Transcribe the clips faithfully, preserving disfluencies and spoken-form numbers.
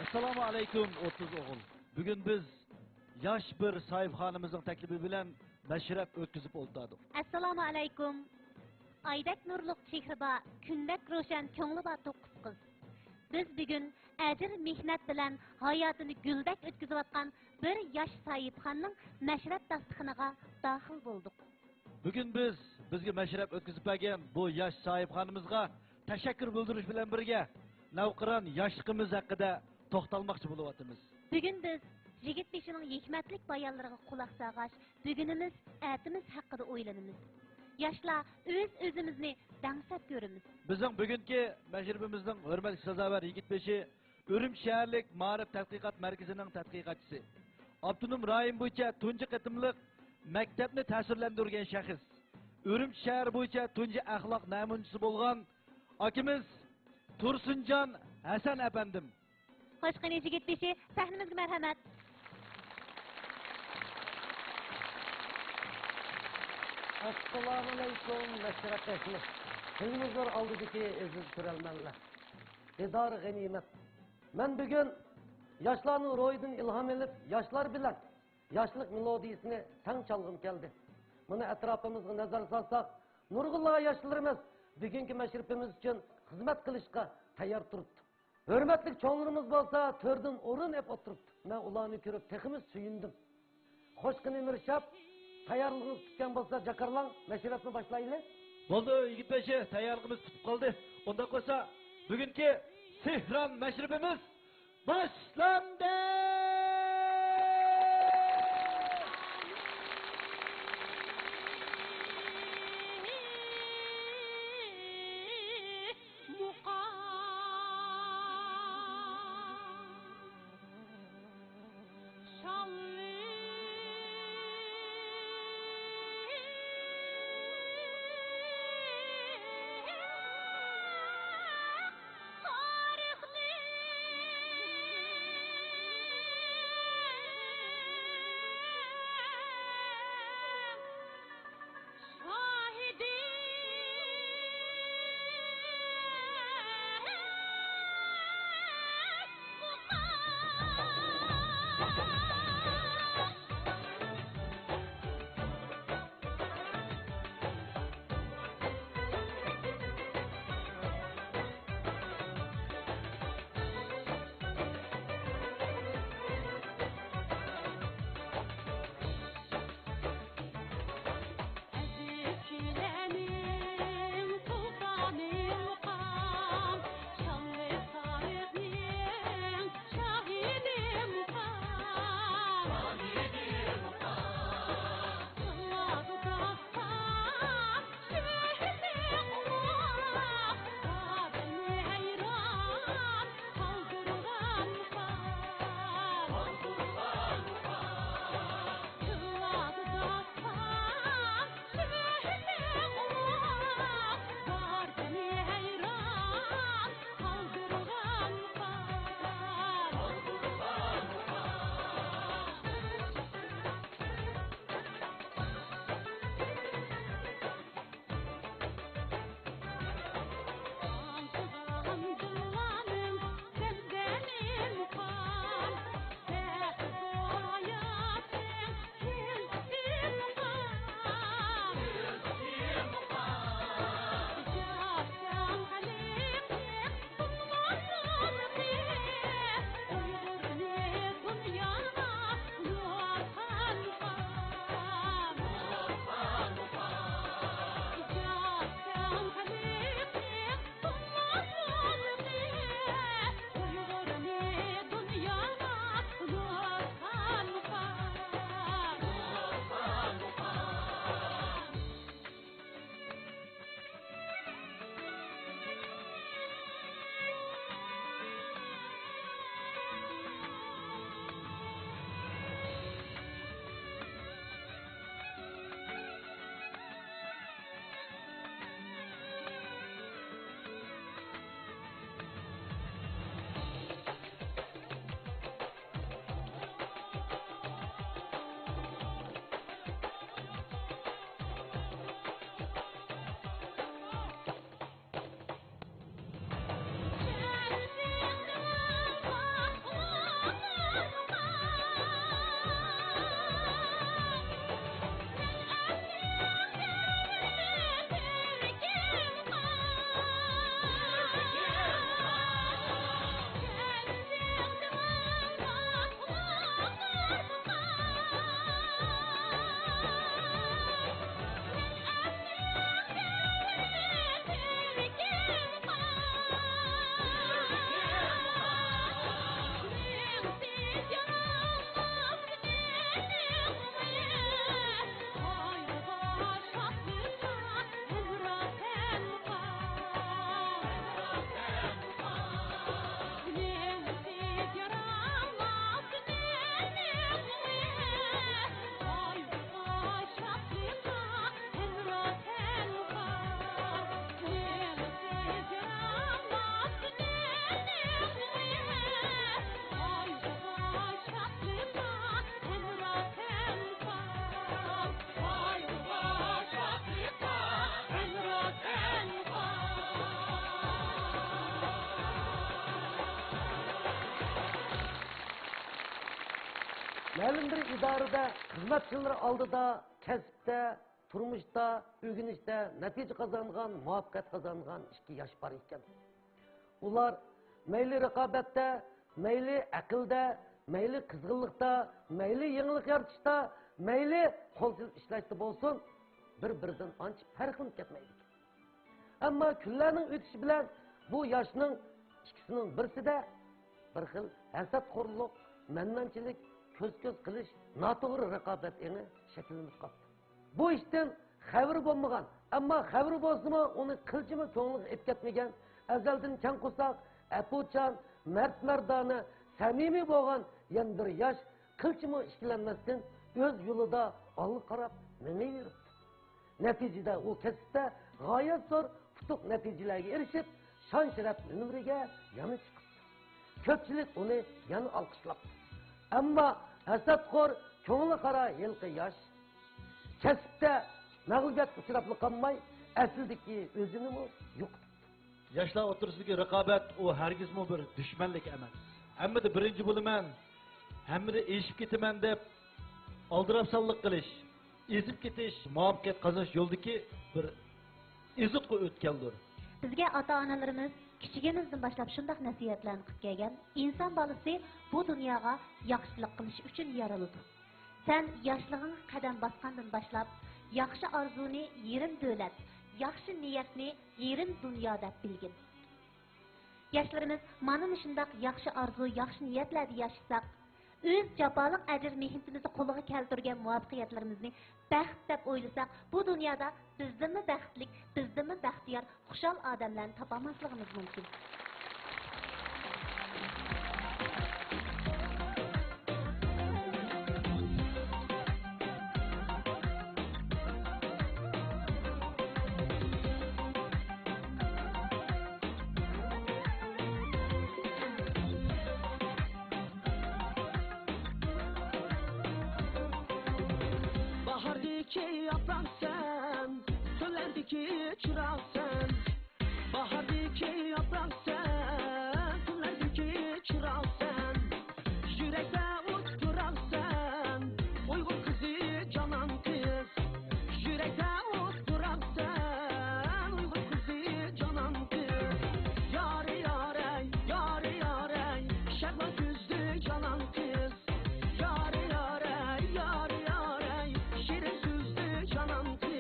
ئەسسالامۇ ئەلەيكۇم، ئوتتۇز ئوغۇل. بۈگۈن بىز ياش بىر ساھىبخانىمىزنىڭ تەكلىپى بىلەن مەشرەپ ئۆتكۈزۈپ ئولتۇردۇق. ئەسسالامۇ ئەلەيكۇم. ئايدەك نۇرلۇق چېھرى بار، كۈندەك روشەن كۆڭلى بار توققۇز قىز. بىز بۈگۈن ئەجىر مېھنەت بىلەن ھاياتىنى گۈلدەك ئۆتكۈزۈۋاتقان بىر ياش ساھىبخاننىڭ مەشرەپ داستىخىنىغا داخىل بولدۇق. بۈگۈن بىز بىزگە مەشرەپ ئۆتكۈزۈپ بەرگەن بۇ ياش ساھىبخانىمىزغا تەشەككۈر بىلدۈرۈش بىلەن بىرگە، نەۋقىران ياشلىقىمىز ھەققىدە توختالماقچى بولۇۋاتىمىز. بۈگۈن بىز يىگىت بېشىنىڭ ھېكمەتلىك بايانلىرىغا قۇلاق سالغاچ، بۈگۈنىمىز، ئەتىمىز ھەققىدە ئويلىنىمىز. ياشلار ئۆز-ئۆزىمىزنى دەڭسەپ كۆرىمىز. بىزنىڭ بۈگۈنكى مەشرىپىمىزنىڭ ھۆرمەتلىك سازاۋەر يىگىت بېشى ئۈرۈمچى شەھەرلىك مائارىپ تەتقىقات مەركىزىنىڭ تەتقىقاتچىسى، ئاپتونوم رايون بويىچە تۇنجى قېتىملىق مەكتەپنى تەسىرلەندۈرگەن شەخس، ئۈرۈمچى شەھەر بويىچە تۇنجى ئەخلاق نەمۇنىچىسى بولغان ئاكىمىز تۇرسۇنجان ھەسەن ئەپەندىم. خوش، قېنى يىگىت بېشى، سەھنىمىزگە مەرھەمەت. ئەسسالامۇئەلەيكۇم، مەشرەپ ئەھلى، تېلېۋىزور ئالدىدىكى ئەزىز كۆرەرمەنلەر، دىدار غەنىيمەت. مەن بۈگۈن ياشلارنىڭ روھىدىن ئىلھام ئېلىپ، ياشلار بىلەن ياشلىق مېلودىيىسىنى تەڭ چالغۇم كەلدى. مانا ئەتراپىمىزغا نەزەر سالساق، نۇرغۇنلىغان ياشلىرىمىز بۈگۈنكى مەشرىپىمىز ئۈچۈن خىزمەت قىلىشقا تەييار تۇرۇپتۇ. ھۆرمەتلىك چوڭلىرىمىز بولسا تۆردىن ئورۇن ئېلىپ ئولتۇرۇپتۇ. مەن ئۇلارنى كۆرۈپ تېخىمۇ سۆيۈندۈم. خوش، قېنى مىرشاب، تەييارلىقىڭىز پۈتكەن بولسا جاكارلاڭ، مەشرەپنى باشلايلى. بولدى يىگىت بېشى، تەييارلىقىمىز پۈتۈپ قالدى. ئۇنداق بولسا بۈگۈنكى سېھران مەشرىپىمىز باشلاندى! مەلۇم بىر ئىدارىدە خىزمەتچىلىرى ئالدىدا كەسىپتە، تۇرمۇشتا، ئۆگىنىشتە نەتىجە قازانغان، مۇۋەپپەقىيەت قازانغان ئىككى ياش بار ئىكەن. ئۇلار مەيلى رىقابەتتە، مەيلى ئەقىلدە، مەيلى قىزغىنلىقتا، مەيلى يېڭىلىق يارىتىشتا، مەيلى قول سېلىپ ئىشلەشتە بولسۇن، بىر-بىرىدىن ئانچە پەرقلىنىپ كەتمەيدىكەن. ئەمما كۈنلەرنىڭ ئۆتۈشى بىلەن بۇ ياشنىڭ ئىككىسىنىڭ بىرسىدە بىر خىل ھەسەتخورلۇق، مەنمەنچىلىك، كۆز-كۆز قىلىش، ناتوغرا رىقابەت ئېڭى شەكىللىنىپ قاپتۇ. بۇ ئىشتىن خەۋىرى بولمىغان، ئەمما خەۋىرى بولسىمۇ ئۇنى قىلچىمۇ كۆڭلىگە ئېلىپ كەتمىگەن، ئەزەلدىن كەڭ قورساق، ئەپۇچان، مەرد-مەردانە، سەمىمىي بولغان يەنە بىر ياش قىلچىمۇ ئىككىلەنمەستىن ئۆز يولىدا ئالغا قاراپ مېڭىۋېرىپتۇ. نەتىجىدە ئۇ كەسىپتە غايەت زور ئۇتۇق نەتىجىلەرگە ئېرىشىپ، شان-شەرەپ مۇنبىرىگە يەنە چىقىپتۇ. كۆپچىلىك ئۇنى يەنە ئالقىشلاپتۇ. ئەمما ھەسەتخور، كۆڭلى قارا ھېلىقى ياش كەسىپتە مەغلۇبىيەتكە ئۇچراپلا قالماي، ئەسلىدىكى ئۆزىنىمۇ يوقىتىپتۇ. ياشلار ئوتتۇرىسىدىكى رىقابەت ئۇ ھەرگىزمۇ بىر دۈشمەنلىك ئەمەس. ھەممىدە بىرىنچى بولىمەن، ھەممىدە ئېشىپ كېتىمەن دەپ ئالدىراپسانلىق قىلىش، ئېزىپ كېتىش، مۇۋەپپەقىيەت قازىنىش يولىدىكى بىر ئېزىتقۇ ئۆتكەلدۇر. بىزگە ئاتا-ئانىلىرىمىز كىچىكىمىزدىن باشلاپ شۇنداق نەسىھەتلەرنى قىلىپ كەلگەن، ئىنسان بالىسى بۇ دۇنياغا ياخشىلىق قىلىش ئۈچۈن يارىلىدۇ. سەن ياشلىقىڭغا قەدەم باسقاندىن باشلاپ، ياخشى ئارزۇنى يېرىم دۆلەت، ياخشى نىيەتنى يېرىم دۇنيا دەپ بىلگىن. ياشلىرىمىز مانا مۇشۇنداق ياخشى ئارزۇ، ياخشى نىيەتلەردە ياشىساق، ئۆز جاپالىق ئەجىر مېھنىتىمىزنى قولغا كەلتۈرگەن مۇۋەپپەقىيەتلىرىمىزنى بەخت دەپ ئويلىساق، بۇ دۇنيادا بىزدىنمۇ بەختلىك، بىزدىنمۇ بەختىيار، خۇشال ئادەملەرنى تاپالماسلىقىمىز مۇمكىن. باھاردىكى ياپراقسەن، كۈنلەردىكى چىراغسەن. باھاردىكى ياپراقسەن، كۈنلەردىكى چىراغسەن. يۈرەكتە ئوت پۇراقسەن، ئۇيغۇر قىزى، جانان قىز. يۈرەكتە ئوت پۇراقسەن، ئۇيغۇر قىزى، جانان قىز. يارى يارەي، يارى يارەي، شەھلا كۆزلۈك جانان قىز. يارى يارەي، يارى يارەي، شېرىن سۆزلۈك جانان قىز.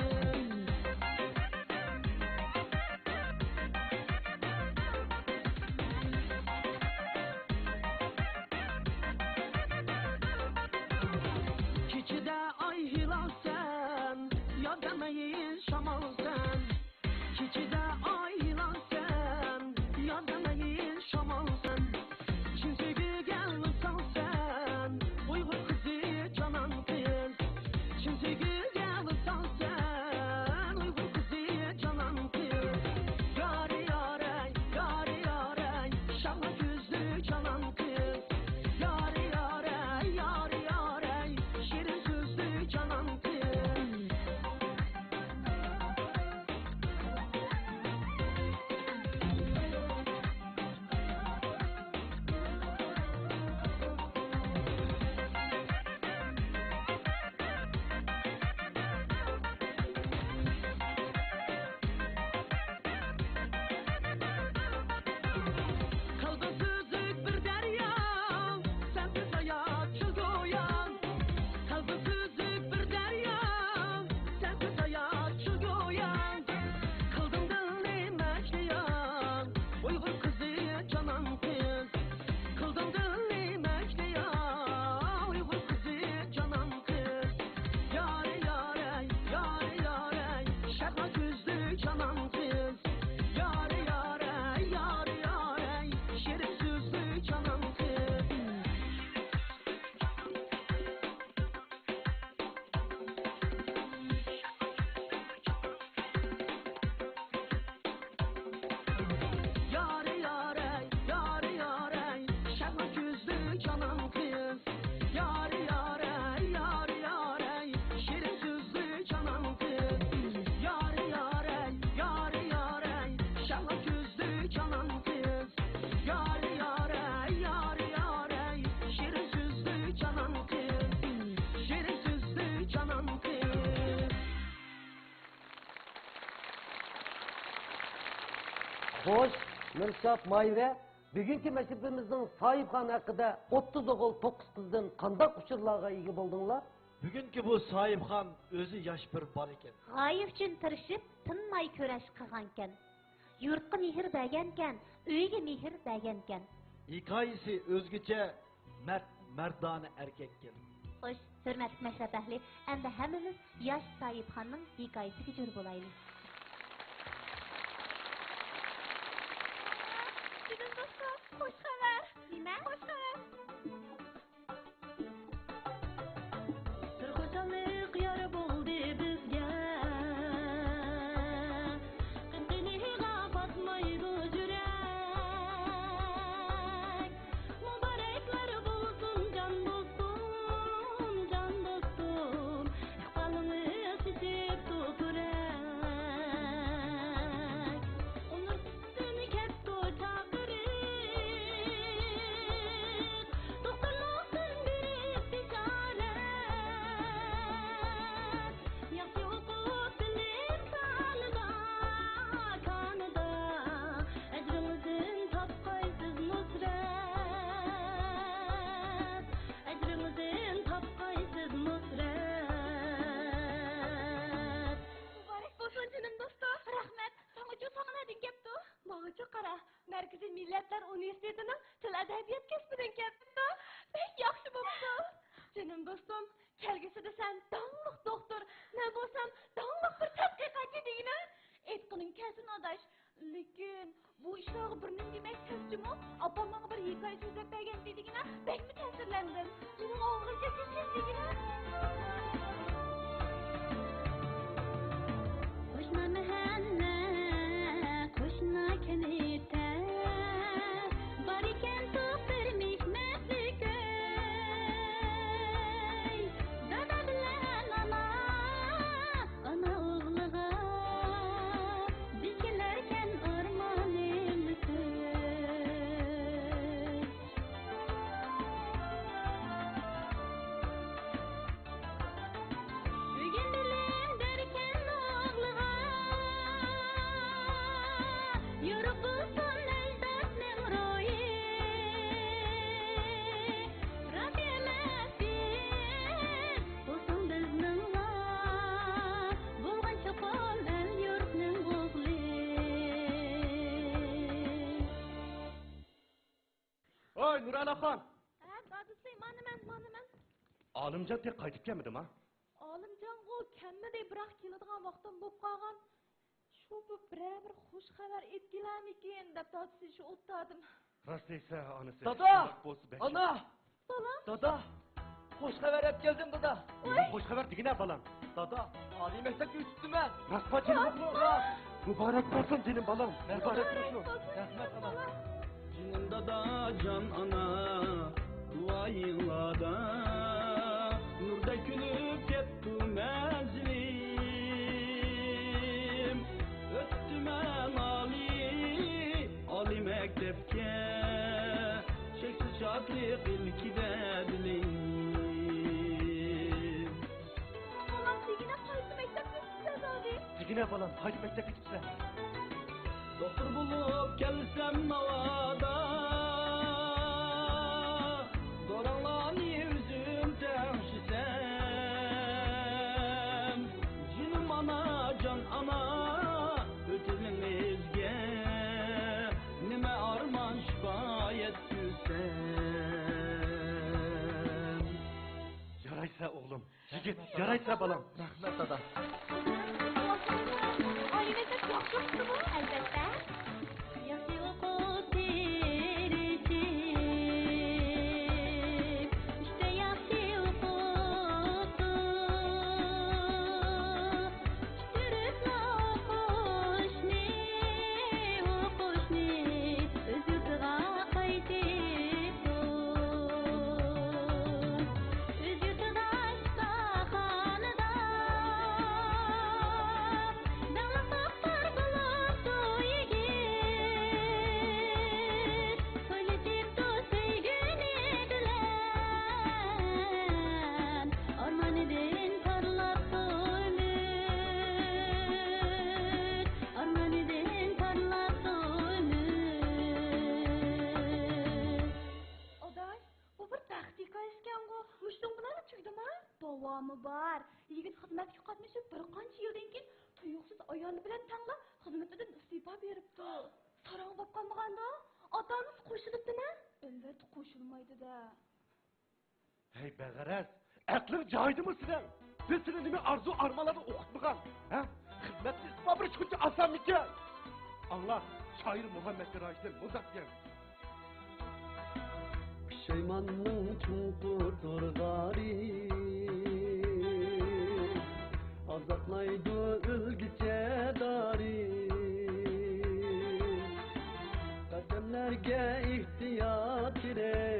خوش، نۇرشات، مايۋە، بۈگۈنكى مەشرىپىمىزنىڭ ساھىبخان ھەققىدە ئوتتۇز ئوغۇل، توققۇز قىزدىن قانداق ئۇچۇرلارغا ئىگە بولدۇڭلار؟ بۈگۈنكى بۇ ساھىبخان ئۆزى ياش بىر بالا ئىكەن. غايە ئۈچۈن تىرىشىپ، تىنماي كۈرەش قىلغانىكەن. يۇرتقا مېھىر بەرگەنكەن، ئۆيگە مېھىر بەرگەنكەن. ھېكايىسى ئۆزگىچە، مەرد، مەردانە ئەركەككەن. خوش، ھۆرمەتلىك مەشرەپ ئەھلى، ئەمدى ھەممىمىز ياش ساھىبخاننىڭ ھېكايىسىگە جور بولايلى. جېنىم دوستۇم، خوش خەۋەر! نېمە؟ خوش خەۋەر! بىر خۇشاللىق يار بولدى بىزگە، قىمقىنىغا پاتمايدۇ يۈرەك. مۇبارەكلەر بولسۇن جان دوستۇم، جان دوستۇم، ئىقبالىڭىز چېچىپتۇ پۈرەك. ئۇنىڭ ئۈستىدىن كەپتۇ چاقىرىق، دوختۇرلۇقتىن بېرىپ بېشارەت. ياخشى ئوقۇپ بىلىم كانىدا، كانىدا، ئەجرىڭىزدىن تاپقايسىز نۇسرەت، ئەجرىڭىزدىن تاپقايسىز نۇسرەت. مۇبارەك بولسۇن جېنىم دوستۇم، رەھمەت. ساڭىچۇ، ساڭا نەدىن كەپتۇ؟ ماڭىچۇ قارا، مەركىزىي مىللەتلەر ئۇنىۋېرسىتېتىنىڭ تىل ئەدەبىيات كەسپىدىن كەپتۇ. بەك ياخشى بوپتۇ. جېنىم دوستۇم، كەلگۈسىدە سەن داڭلىق دوختۇر، مەن بولسام داڭلىق بىر تەتقىقاتچى دېگىنە. ئېيتقىنىڭ كەلسۇن ئاداش، لېكىن بۇ ئىشلارغا بىر نېمە دېمەك تەس جۇمۇ. ئاپام ماڭا بىر ھېكايە سۆزلەپ بەرگەن دېگىنە، بەكمۇ تەسىرلەندىم. مېنىڭ ئاغزىمچە كېسىل دېگىنە. قوشنا مەھەللە، قوشنا كەنتتە بار ئىكەن دوختۇر مېھمەتلىك ئۆي. دادا بىلەن ئانا، ئانا ئوغلىغا، بىز كېلەركەن ئارمانىمىز ئۆي. بۈگۈن بىلىم بەرگەن ئوغلىغا، يورۇق بولسۇن ئەجدادنىڭ روھى. راست ئەمەس بىز بولسۇن بىزنىڭلا، بولغان چوقۇم ئەل يۇرتنىڭ ئوغلى. ۋاي، نۇرئەلاخان! ھە، دادىسى، مانا مەن، مانا مەن. ئالىمجان تېخى قايتىپ كەلمىدىما؟ ئالىمجانغۇ كەلمىدى، بىراق كېلىدىغان ۋاقتىم بولۇپ قالغان. شۇ بۇ بىرەر بىر خوش خەۋەر ئېيتىپ كېلەرمىكىن دەپ دادىسى شۇ ئولتۇردۇم. راست دەيسەن، ئانىسى. دادا! شۇنداق بولسا بەك ئانا! ياخشى. بالام. دادا! خوش خەۋەر ئەپ كەلدىم، دادا. ۋاي. خوش خەۋەر دېگىنە، بالام. دادا، ئالىي مەكتەپكە ئۆتۈپتىمەن. راستما، جېنىم ئوغلۇم؟ راست. مۇبارەك بولسۇن، جېنىم بالام. مۇبارەك بولسۇن. رەھمەت، ئانا. جېنىم دادا، جان ئانا، ۋايىڭلاردا نۇردەك كۈلۈپ كەتتى مەنزىلىم. ئۆتتۈم مەن ئالىي، ئالىي مەكتەپكە، چەكسىز شادلىق ئىلكىدە دىلىم. بالام، دېگىنە قايسى مەكتەپكە كېتىپسەن، دادى؟ دېگىنە بالام، قايسى مەكتەپكە كېتىپسەن؟ دوختۇر بولۇپ كەلسەم ناۋادا، دوراڭلارنى ئۆزۈم تەڭشىسەم، جېنىم ئانا، جان ئانا، ئۆتىمىزگە نېمە ئارمان شىپا يەتكۈزسەم. يارايسەن ئوغلۇم، يىگىت، يارايسەن بالام. رەھمەت، دادا. ئالىي مەكتەپ ياخشى ئوقۇتتىمۇ؟ ئەلۋەتتە. ياخشى ئوقۇپ تىرىشىپ، ئۈچتە ياخشى ئوقۇتۇپ، پۈتتۈرۈپلا ئوقۇشنى، ئوقۇشنى ئۆز يۇرتىغا قايتىپتۇ. ئۆز يۇرتىدا شىپاخانىدا قاتنىشىپ، بىر قانچە يىلدىن كېيىن تۇيۇقسىز ئايالى بىلەن تەڭلا خىزمىتىدىن ئىستېپا بېرىپتۇ. ساراڭ بوپ قالمىغاندۇ؟ ئاتا-ئانىسى قوشۇلۇپتىمۇ؟ ئەلۋەتتە قوشۇلمايدۇ-دە. ھەي بەغەرەز، ئەقلىڭ جايىدىمۇ سېنىڭ؟ بىز سېنى نېمە ئارزۇ-ئارمانلاردا ئوقۇتمىغان؟ ھە؟ خىزمەتتە ئىستېپا بېرىش شۇنچە ئاسانمىكەن؟ ئاڭلا، شائىر مۇھەممەد مىراجدىن مۇنداق دېگەن. پۇشايماننىڭ چوڭقۇر تورغارى، ئازابلايدۇ ئۆلگۈچە دارى. قەدەملەرگە ئېھتىيات كېرەك،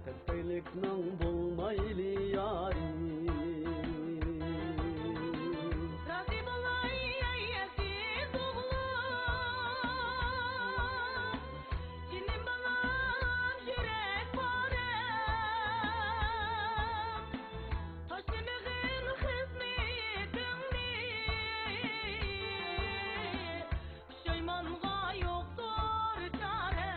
پەسپەيلىكنىڭ بولمايلى يارى. رازى بولاي ئەي ئەزىز ئوغلۇم، جېنىم بالام، يۈرەك پارەم، تاشلىمىغىن خىزمىتىڭنى، پۇشايمانغا يوقتۇر چارە.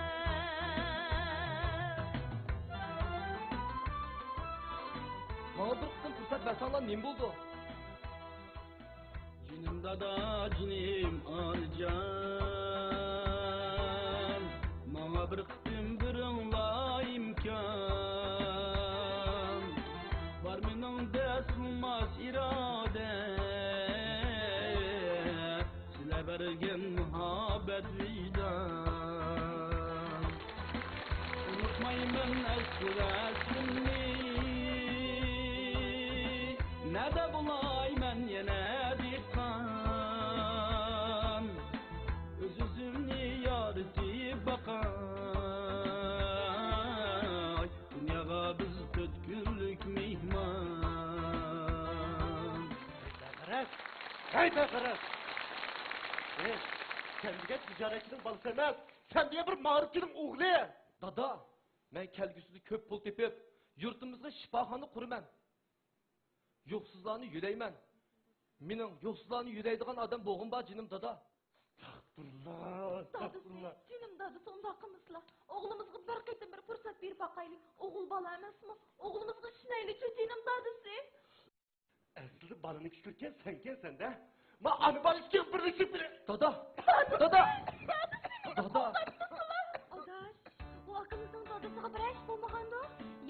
ماڭا بىر قېتىم پۇرسەت بەرسەڭلار نېمە بولىدۇ؟ جېنىم دادا، جېنىم ئانىجان، ماڭا بىر قېتىم بېرىڭلار ئىمكان. بار مېنىڭدە سۇنماس ئىرادە، سىلەر بەرگەن مۇھەببەت ۋىجدان. ئۇنتۇمايمەن ئەسلى ۋەسلىمنى، نەدە بولاي مەن يەنە دېھقان؟ ئۆز-ئۆزۈمنى يارىتىپ باقاي، دۇنياغا بىز تۆت كۈنلۈك مېھمان. بەغەرەز! ھەي، بەغەرەز! ھەي، سەن دېگەن تىجارەتچىنىڭ بالىسى ئەمەس، سەن دېگەن بىر مائارىپچىنىڭ ئوغلى! دادا، مەن كەلگۈسىدە كۆپ پۇل تېپىپ، يۇرتىمىزغا شىپاخانا قۇرىمەن. يوقسۇزلارنى يۆلەيمەن. مېنىڭ يوقسۇزلارنى يۆلەيدىغان ئادەم بولغۇم بار، جېنىم دادا. ئەستەغپۇرۇللا، دادىسى، ئەستەغپۇرۇللا. جېنىم دادىسى، ئۇنداق قىلمىسىلا. ئوغلىمىزغا بىر قېتىم بىر پۇرسەت بېرىپ باقايلى. ئوغۇل بالا ئەمەسمۇ؟ ئوغلىمىزغا ئىشىنەيلىچۇ، جېنىم دادىسى. ئەسلىدە بالىنى چۈشۈرگەن سەنكەن سەندە. ما ئانا بالا ئىككىڭ بىرلىشىپ بىر. دادا! دادا! دادا! ئاداش، بۇ ئاكىمىزنىڭ دادىسىغا بىرەر ئىش بولمىغاندۇ؟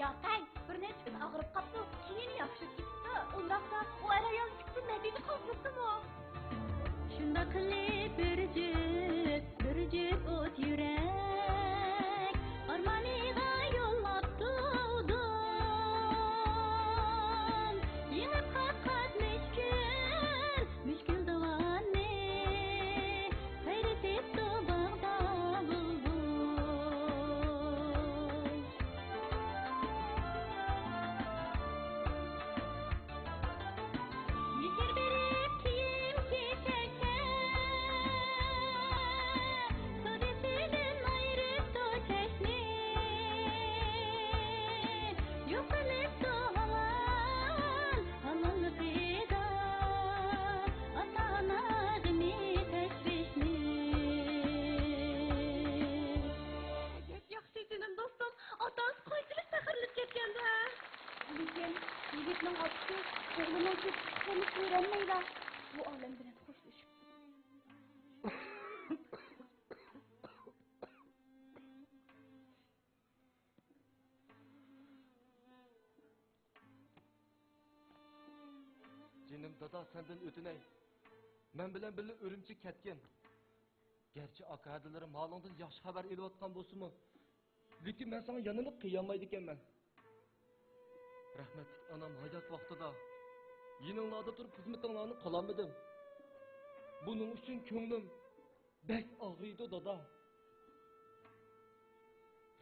ياقەي، بىر نەچچە كۈن ئاغرىپ قاپتۇ، كېيىن ياخشىلىپ كېتىپتۇ. ئۇنداقتا ئۇ ئەر-ئايال ئىككىسى نەتىجە قىلىپ يۈرسىمۇ؟ شۇنداق قىلىپ بىر جۈپ، بىر جۈپ ئوت يۈرەك ئارمانىغا يوللاپتۇ دۇدۇم. يېڭىپ قات-قات مۈشكۈل، مۈشكۈل داۋاننى سايرىتىپتۇ باغدا بۇلبۇل. مېھىر بېرىپ كىيىم كېچەككە، سودىسىدىن ئايرىپتۇ چەكنى. يوقىلىپتۇ ھالال، ھالاللىقىدا ئاتا-ئانا غېمى، تەشۋىشنى. ياخشى، جېنىم دوستۇم، ئاتاڭ قانچىلىك پەخىرلىنىپ كەتكەندە. لېكىن يىگىتنىڭ ئاتىسى ئوغلىنىڭ كۆز قىسقىنى كۆرەلمەيلا بۇ ئالەم بىلەن خوشلىشىپتۇ. جېنىم دادا، سەندىن ئۆتۈنەي. مەن بىلەن بىللە ئۈرۈمچىگە كەتكىن. گەرچە ئاكا-ھەدىلىرىم ھالىڭدىن ياخشى خەۋەر ئېلىۋاتقان بولسىمۇ، لېكىن مەن ساڭا يەنىلا قىيالمايدىكەنمەن. رەھمەتلىك ئانام ھايات ۋاقتىدا يېنىڭلاردا تۇرۇپ خىزمىتىڭلارنى قىلالمىدىم. بۇنىڭ ئۈچۈن كۆڭلۈم بەك ئاغرىيدۇ، دادا.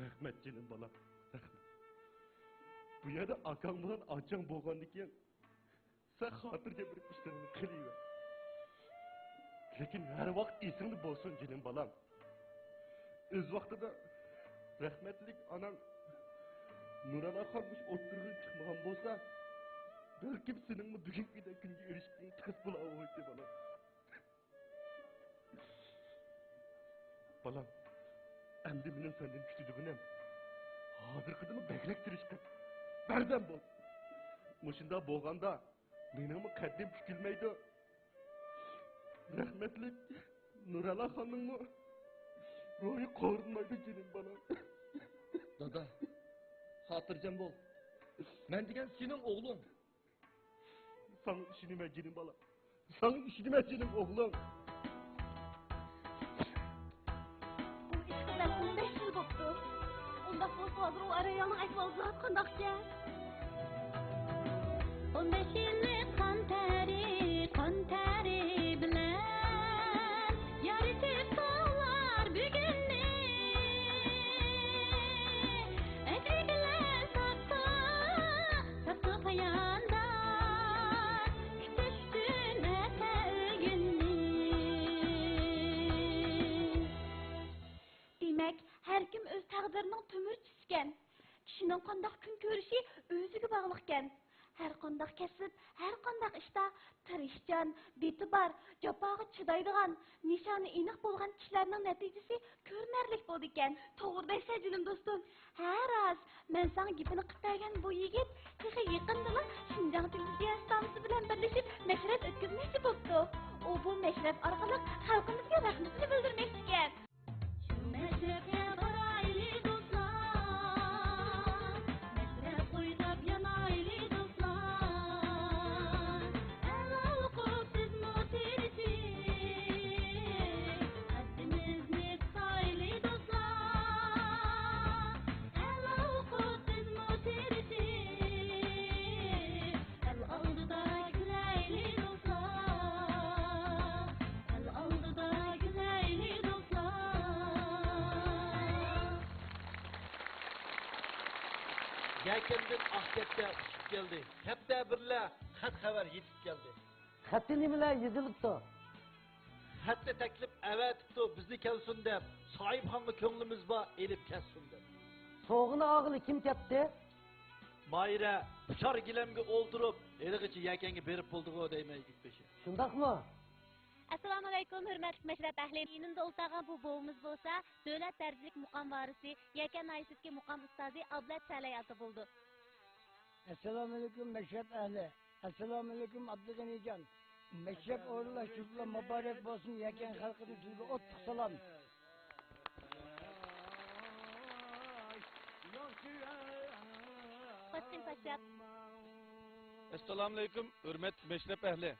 رەھمەت، جېنىم بالام، رەھمەت. بۇ يەردە ئاكاڭ بىلەن ئاچاڭ بولغاندىكىن، سەن خاتىرجەم بىر ئىشلىرىڭنى قىلىۋەر. لېكىن ھەر ۋاقىت ئېسىڭدە بولسۇن، جېنىم بالام. ئۆز ۋاقتىدا رەھمەتلىك ئاناڭ نۇرەلاخان مۇشۇ ئوتتۇرىغا چىقمىغان بولسا، بەلكىم سېنىڭمۇ بۈگۈنكىدەك كۈنگە ئېرىشكىنىڭ تەس بولالمايتتى، بالام. بالام، ئەمدى مېنىڭ سەندىن كۈتىدىغىنىم، ھازىرقىدىنمۇ بەكرەك تىرىشقىن، بەردەم بول. مۇشۇنداق بولغاندا، مېنىڭمۇ قەددىم پۈكۈلمەيدۇ. رەھمەتلىك نۇرەلا خاننىڭمۇ روھى قورۇنمايدۇ، جېنىم بالام. دادا، خاتىرجەم بول. مەن دېگەن سېنىڭ ئوغلۇڭ. ساڭا ئىشىنىمەن، جېنىم بالام. ساڭا ئىشىنىمەن، جېنىم ئوغلۇم. بۇ ئىش قىلىپ ئون بەش يىل بوپتۇ. ئۇنداق بولسا، ھازىر ئۇ ئاراياغنىڭ ئەھۋالى زادى قانداقكەن؟ ئون بەش يىللىق قان تەرى، قان تەرى بىلەن يارىتىپ تاغلار بۈگۈننى. ئەجرى بىلەن تاپتى، تاپتى پاياندار، كۈتۈشتىن ئەتە ئۆگۈننى. دېمەك، ھەركىم ئۆز تەقدىرىنىڭ تۆمۈرچىسىكەن. كىشىنىڭ قانداق كۈن كۆرۈشى ئۆزىگە باغلىقكەن. ھەرقانداق كەسىپ، ھەرقانداق ئىشتا تىرىشچان، دىتى بار، جاپاغا چىدايدىغان، نىشانى ئېنىق بولغان كىشىلەرنىڭ نەتىجىسى كۆرۈنەرلىك بولىدىكەن. توغرا دەيسەن، جېنىم دوستۇم. ھە، راست. مەن ساڭا گېپىنى قىلىپ بەرگەن بۇ يىگىت تېخى يېقىندىلا شىنجاڭ تېلېۋىزىيە ئىستانسىسى بىلەن بىرلىشىپ مەشرەپ ئۆتكۈزمەكچى بوپتۇ. ئۇ بۇ مەشرەپ ئارقىلىق خەلقىمىزگە رەھمىتىنى بىلدۈرمەكچىكەن. شۇ مەشرەپكە بارايلى دوستلار، مەشرەپ ئويناپ يانايلى دوستلار. ئەلا ئوقۇپ سىزمۇ تىرىشىپ، قەددىمىزنى قىسايلى دوستلار. ئەلا ئوقۇپ سىزمۇ تىرىشىپ، ئەل ئالدىدا كۈلەيلى دوستلار، ئەل ئالدىدا كۈلەيلى دوستلار. يەكەندىن ئاق كەپتەر ئۇچۇپ كەلدى. كەپتەر بىلەن خەت خەۋەر يېتىپ كەلدى. خەتتە نېمىلەر يېزىلىپتۇ؟ خەتنى تەكلىپ ئەۋەتىپتۇ، بىزنى كەلسۇن دەپ، ساھىبخانغا كۆڭلىمىز بار، ئېلىپ كەتسۇن دەپ. سوۋغىنى ئالغىلى كىم كەپتۇ؟ ماھىرە، ئۇچار گىلەمگە ئولتۇرۇپ، ھېلىغىچە يەكەنگە بېرىپ بولدىغۇ دەيمەن، يىگىت بېشى. شۇنداقمۇ؟ ئەسسالامۇئەلەيكۇم، ھۆرمەتلىك مەشرەپ ئەھلى. يېنىمدا ئولتۇرغان بۇ بوۋىمىز بولسا، دۆلەت دەرىجىلىك مۇقام ۋارىسى، يەكەن ناھىيەسىدىكى مۇقام ئۇستازى ئابلەت سەلەي ئاتا بولىدۇ. ئەسسالامۇئەلەيكۇم، مەشرەپ ئەھلى. ئەسسالامۇئەلەيكۇم، ئابدۇغېنىجان. مەشرەپ ئورۇنلاشتۇرۇشلار مۇبارەك بولسۇن، يەكەن خەلقىدىن سىزگە ئوتلۇق سالام. خوتۇن پاششاپ. ئەسسالامۇئەلەيكۇم، ھۆرمەتلىك مەشرەپ ئەھلى.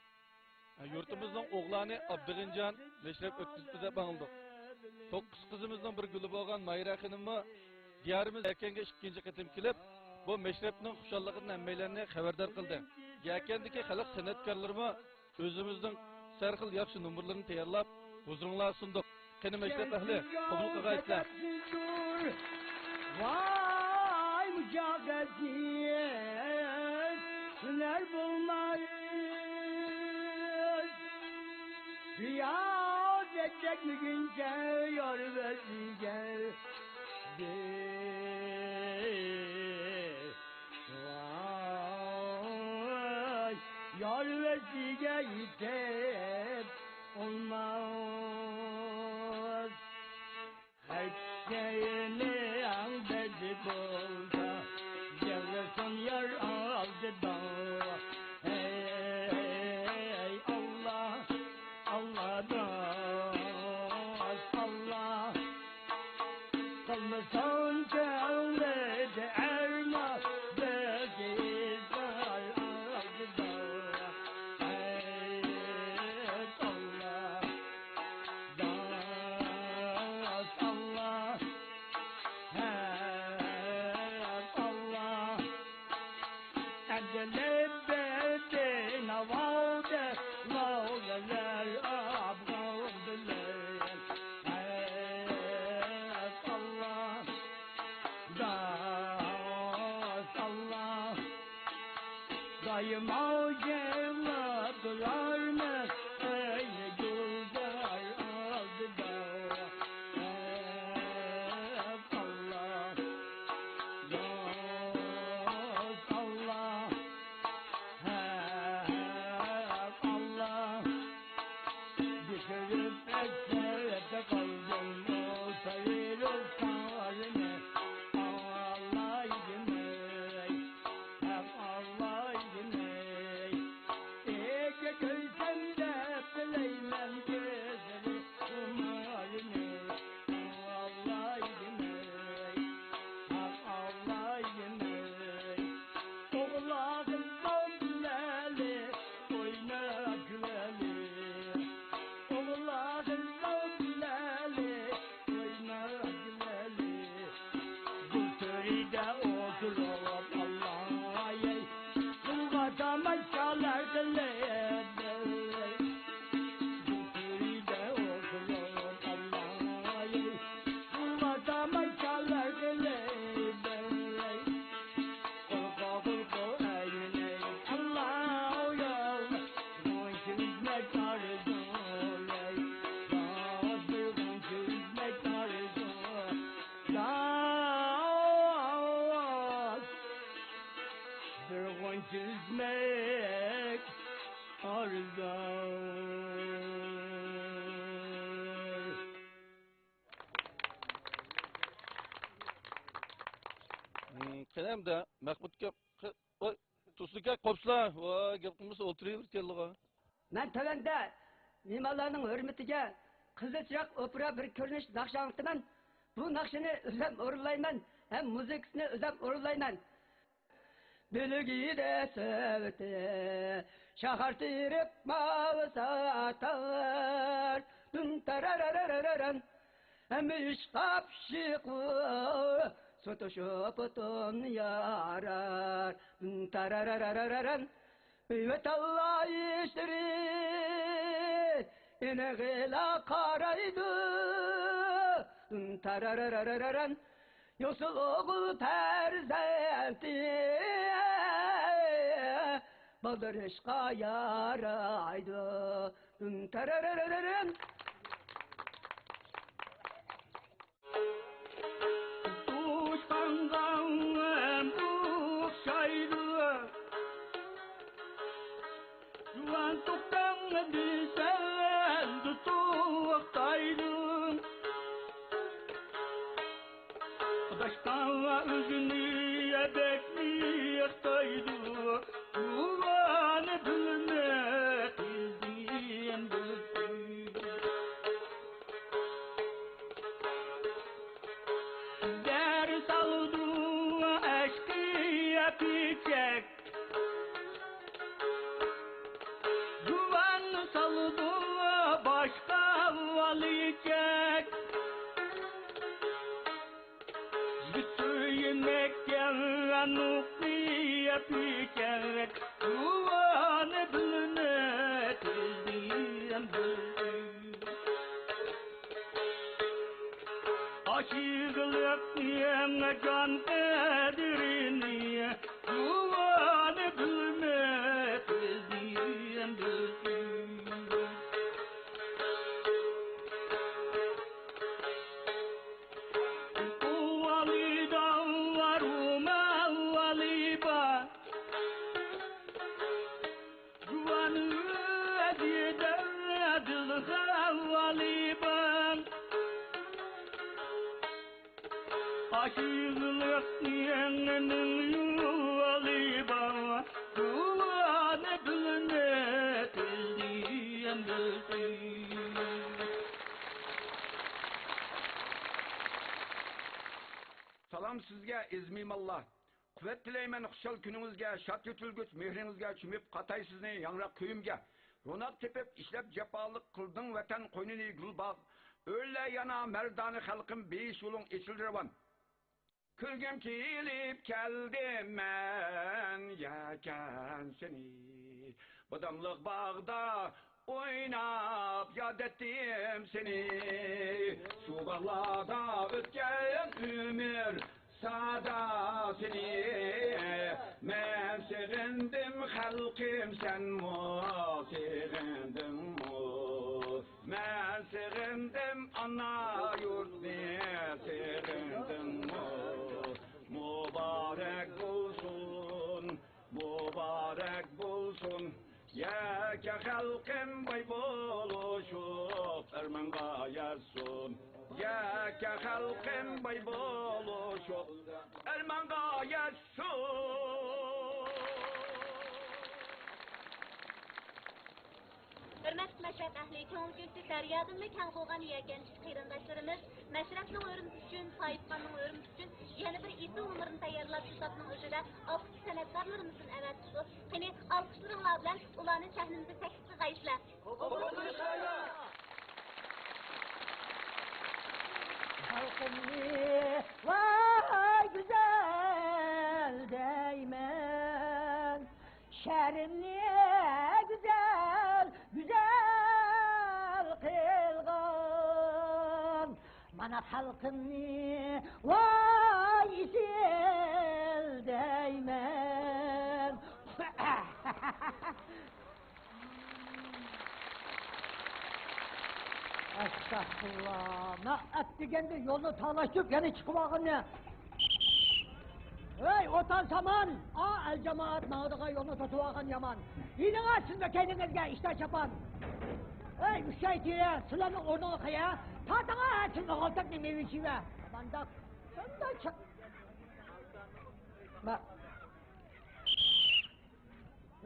يۇرتىمىزنىڭ ئوغلانى ئابدۇغېنىجان مەشرەپ ئۆتكۈزۈپتۇ دەپ ئاڭلىدۇق. توققۇز قىزىمىزنىڭ بىر گۈلى بولغان ماھىرە خېنىممۇ دىيارىمىز يەكەنگە ئىككىنچى قېتىم كېلىپ، بۇ مەشرەپنىڭ خۇشاللىقىدىن ھەممەيلەننى خەۋەردار قىلدى. يەكەندىكى خەلق سەنئەتكارلىرىمۇ ئۆزىمىزنىڭ سەرخىل ياخشى نومۇرلىرىنى تەييارلاپ، ھۇزۇرۇڭلارغا سۇندۇق. قېنى، مەشرەپ ئەھلى، قوبۇل قىلغايسىلەر. ۋاي مۇجاھىدنى سۈنەر بولماي، رىيازەت چەكمىگۈنچە يار ۋەسلىگە. ۋاي، يار ۋەسلىگە يېتىپ بولماس. ھەر كىشىنىڭ بەزى بولسا، يىغلىسۇن يار ئالدىدا. ھەي ئاللا، ئاللا، ئاللا. قىلمىسۇن كۆڭلىدە ئەرمان، بىز ئىزلار ئالدىدا. ھەي ئاللا، داس ئاللا، ھەي ئاللا. ئەجەلىپ بېتى ناۋادا، لاۋلىلەر ئابغان بىلەن. ھەي ئاللا، داس ئاللا، دائىم يىغلاپ تۇرارمىز، ئەي گۈلزار ئالدىدا. ھەي ئاللا، داس ئاللا، ھەي ئاللا. بىكىرىپ ئەسلەردە قالدىم، ئۇ سايرىلساڭلارنى ئاڭلايدىمەي، ھەم ئاڭلايدىمەي. قېنى ئەمدى مەخمۇت ئاكا، ۋاي، تۇرسۇن ئاكا، قوپسىلا. ۋاي، گەپ قىلمىسا ئولتۇرۇۋېرىدىكەنلىغۇ. مەن تۆۋەندە مېھمانلارنىڭ ھۆرمىتىگە قىزىل چىراغ ئوپېرا بىر كۆرۈنۈش ناخشا ئاڭلىتىمەن. بۇ ناخشىنى ئۆزۈم ئورۇنلايمەن ھەم مۇزىكىسىنى ئۆزۈم ئورۇنلايمەن. بۆلگىدە سۆۋېتى شاخار تېرىپ ماۋۇ ساتار. دۇن تاراراراراران. ھەممە ئىشقا پىششىقۇ سوتۇشۇپ ئوتۇن يارار. دۇن تاراراراراران. ۋەتەنلەر ئىشلىرى ئېنىغىلا قارايدۇ. دۇن تاراراراراران. يوقسۇل ئوغۇل پەرزەنتى بالدۇرۇشقا يارايدۇ. دۇن تاراراراران. توشقانغا ئوخشايدۇ. جۇۋان توختاڭ دېسەڭ توختايدۇ. ئاداشقانغا ئۆزىنى بەك مىقتايدۇ. جۇۋان بىلمەي قىزنى بىلسۇن. دەر سالىدۇ ئەشقىيە پېچەك. جۇۋان سالىدۇ باشقا ۋالىچەك. يىگىت سۆيمەككە نۇقتىيە پېچەك. جۇۋان بىلمەي قىزنى بىلسۇن. ئاشىقلىقنىڭ جان قەدرىنى، جۇۋان بىلمەي قىزنى بىلسۇن. ئۇۋالىدا رومال ۋالىبا. جۇۋان ۋەدىدە دىلخەۋالى بار. ئاشىقلىقنىڭ يولى بار. جۇۋان بىلمەي قىزنى بىلسۇن. سالام سىزگە، ئەزىز مېھمانلار. قۇۋۋەت تىلەيمەن خۇشال كۈنىڭىزگە، شاد يۆتىلىگۈچ مېھرىڭىزگە چۆمۈپ قاتاي سىزنى ياڭراق كۈيۈمگە. روناق تېپىپ ئىشلەپ جاپالىق، قىلدىڭ ۋەتەن قوينىنى گۈل باغ. ئۆرلە يانا مەردانە خەلقىم، بېيىش يولۇڭ ئېچىلدى راۋان. كۈلگۈم كېلىپ كەلدىم مەن يەكەن سېنى. باداملىق باغدا ئويناپ ياد ئەتتىم سېنى. شۇ باغلاردا ئۆتكەن ئۆمۈر ساداسىنى. مەن سېغىندىم خەلقىم، سەنمۇ سېغىندىڭمۇ؟ مەن سېغىندىم ئانا يۇرتنى، سېغىندىڭمۇ؟ مۇبارەك بولسۇن، مۇبارەك بولسۇن. يەكەن خەلقىم باي بولۇشۇپ، ئەرمانغا يەتسۇن. يەكەن خەلقىم باي بولۇشۇپ، ئەرمانغا يەتسۇن. ھۆرمەتلىك مەشرەپ ئەھلى، كۆڭۈل كۆكى دەريادىنمۇ كەڭ بولغان يەكەنچىلىك قېرىنداشلىرىمىز، مەشرەپنىڭ ھۆرمىتى ئۈچۈن، ساھىبخاننىڭ ھۆرمىتى ئۈچۈن يەنە بىر ئېسىل نومۇرنى تەييارلاپ، شۇ تاپنىڭ ئۆزىدە ئالقىشلىق سەنئەتكارلىرىمىزدىن ئەۋەتىپتۇ. قېنى، ئالقىشلىرىڭلار بىلەن ئۇلارنى سەھنىمىزگە تەكلىپ قىلغايسىلەر. خەلقىمنى ۋاي گۈزەل دەيمەن. شەھىرىمنى گۈزەل، گۈزەل قىلغان مانا خەلقىمنى ۋاي ئېسىل دەيمەن. ئەستەغپۇرۇللا. مەن ئەتىگەندە يولنى تالاشتۇرۇپ يەنە چىقىۋالغىنى. ھەي، ئوتان سامان! ئا، ئەل جامائەت ماڭىدىغان يولنى توسۇۋالغان يامان. يېنىڭا سىزمۇ كەينىڭىزگە ئىشتا چاپان. ھەي، ئۈچەي تېرە، سىلەرنىڭ ئورنىڭى قەيە؟ تارتىڭا، سىلەرنىڭ غالتەكنى مېۋە چىۋە. مانداق، شۇنداق چىق.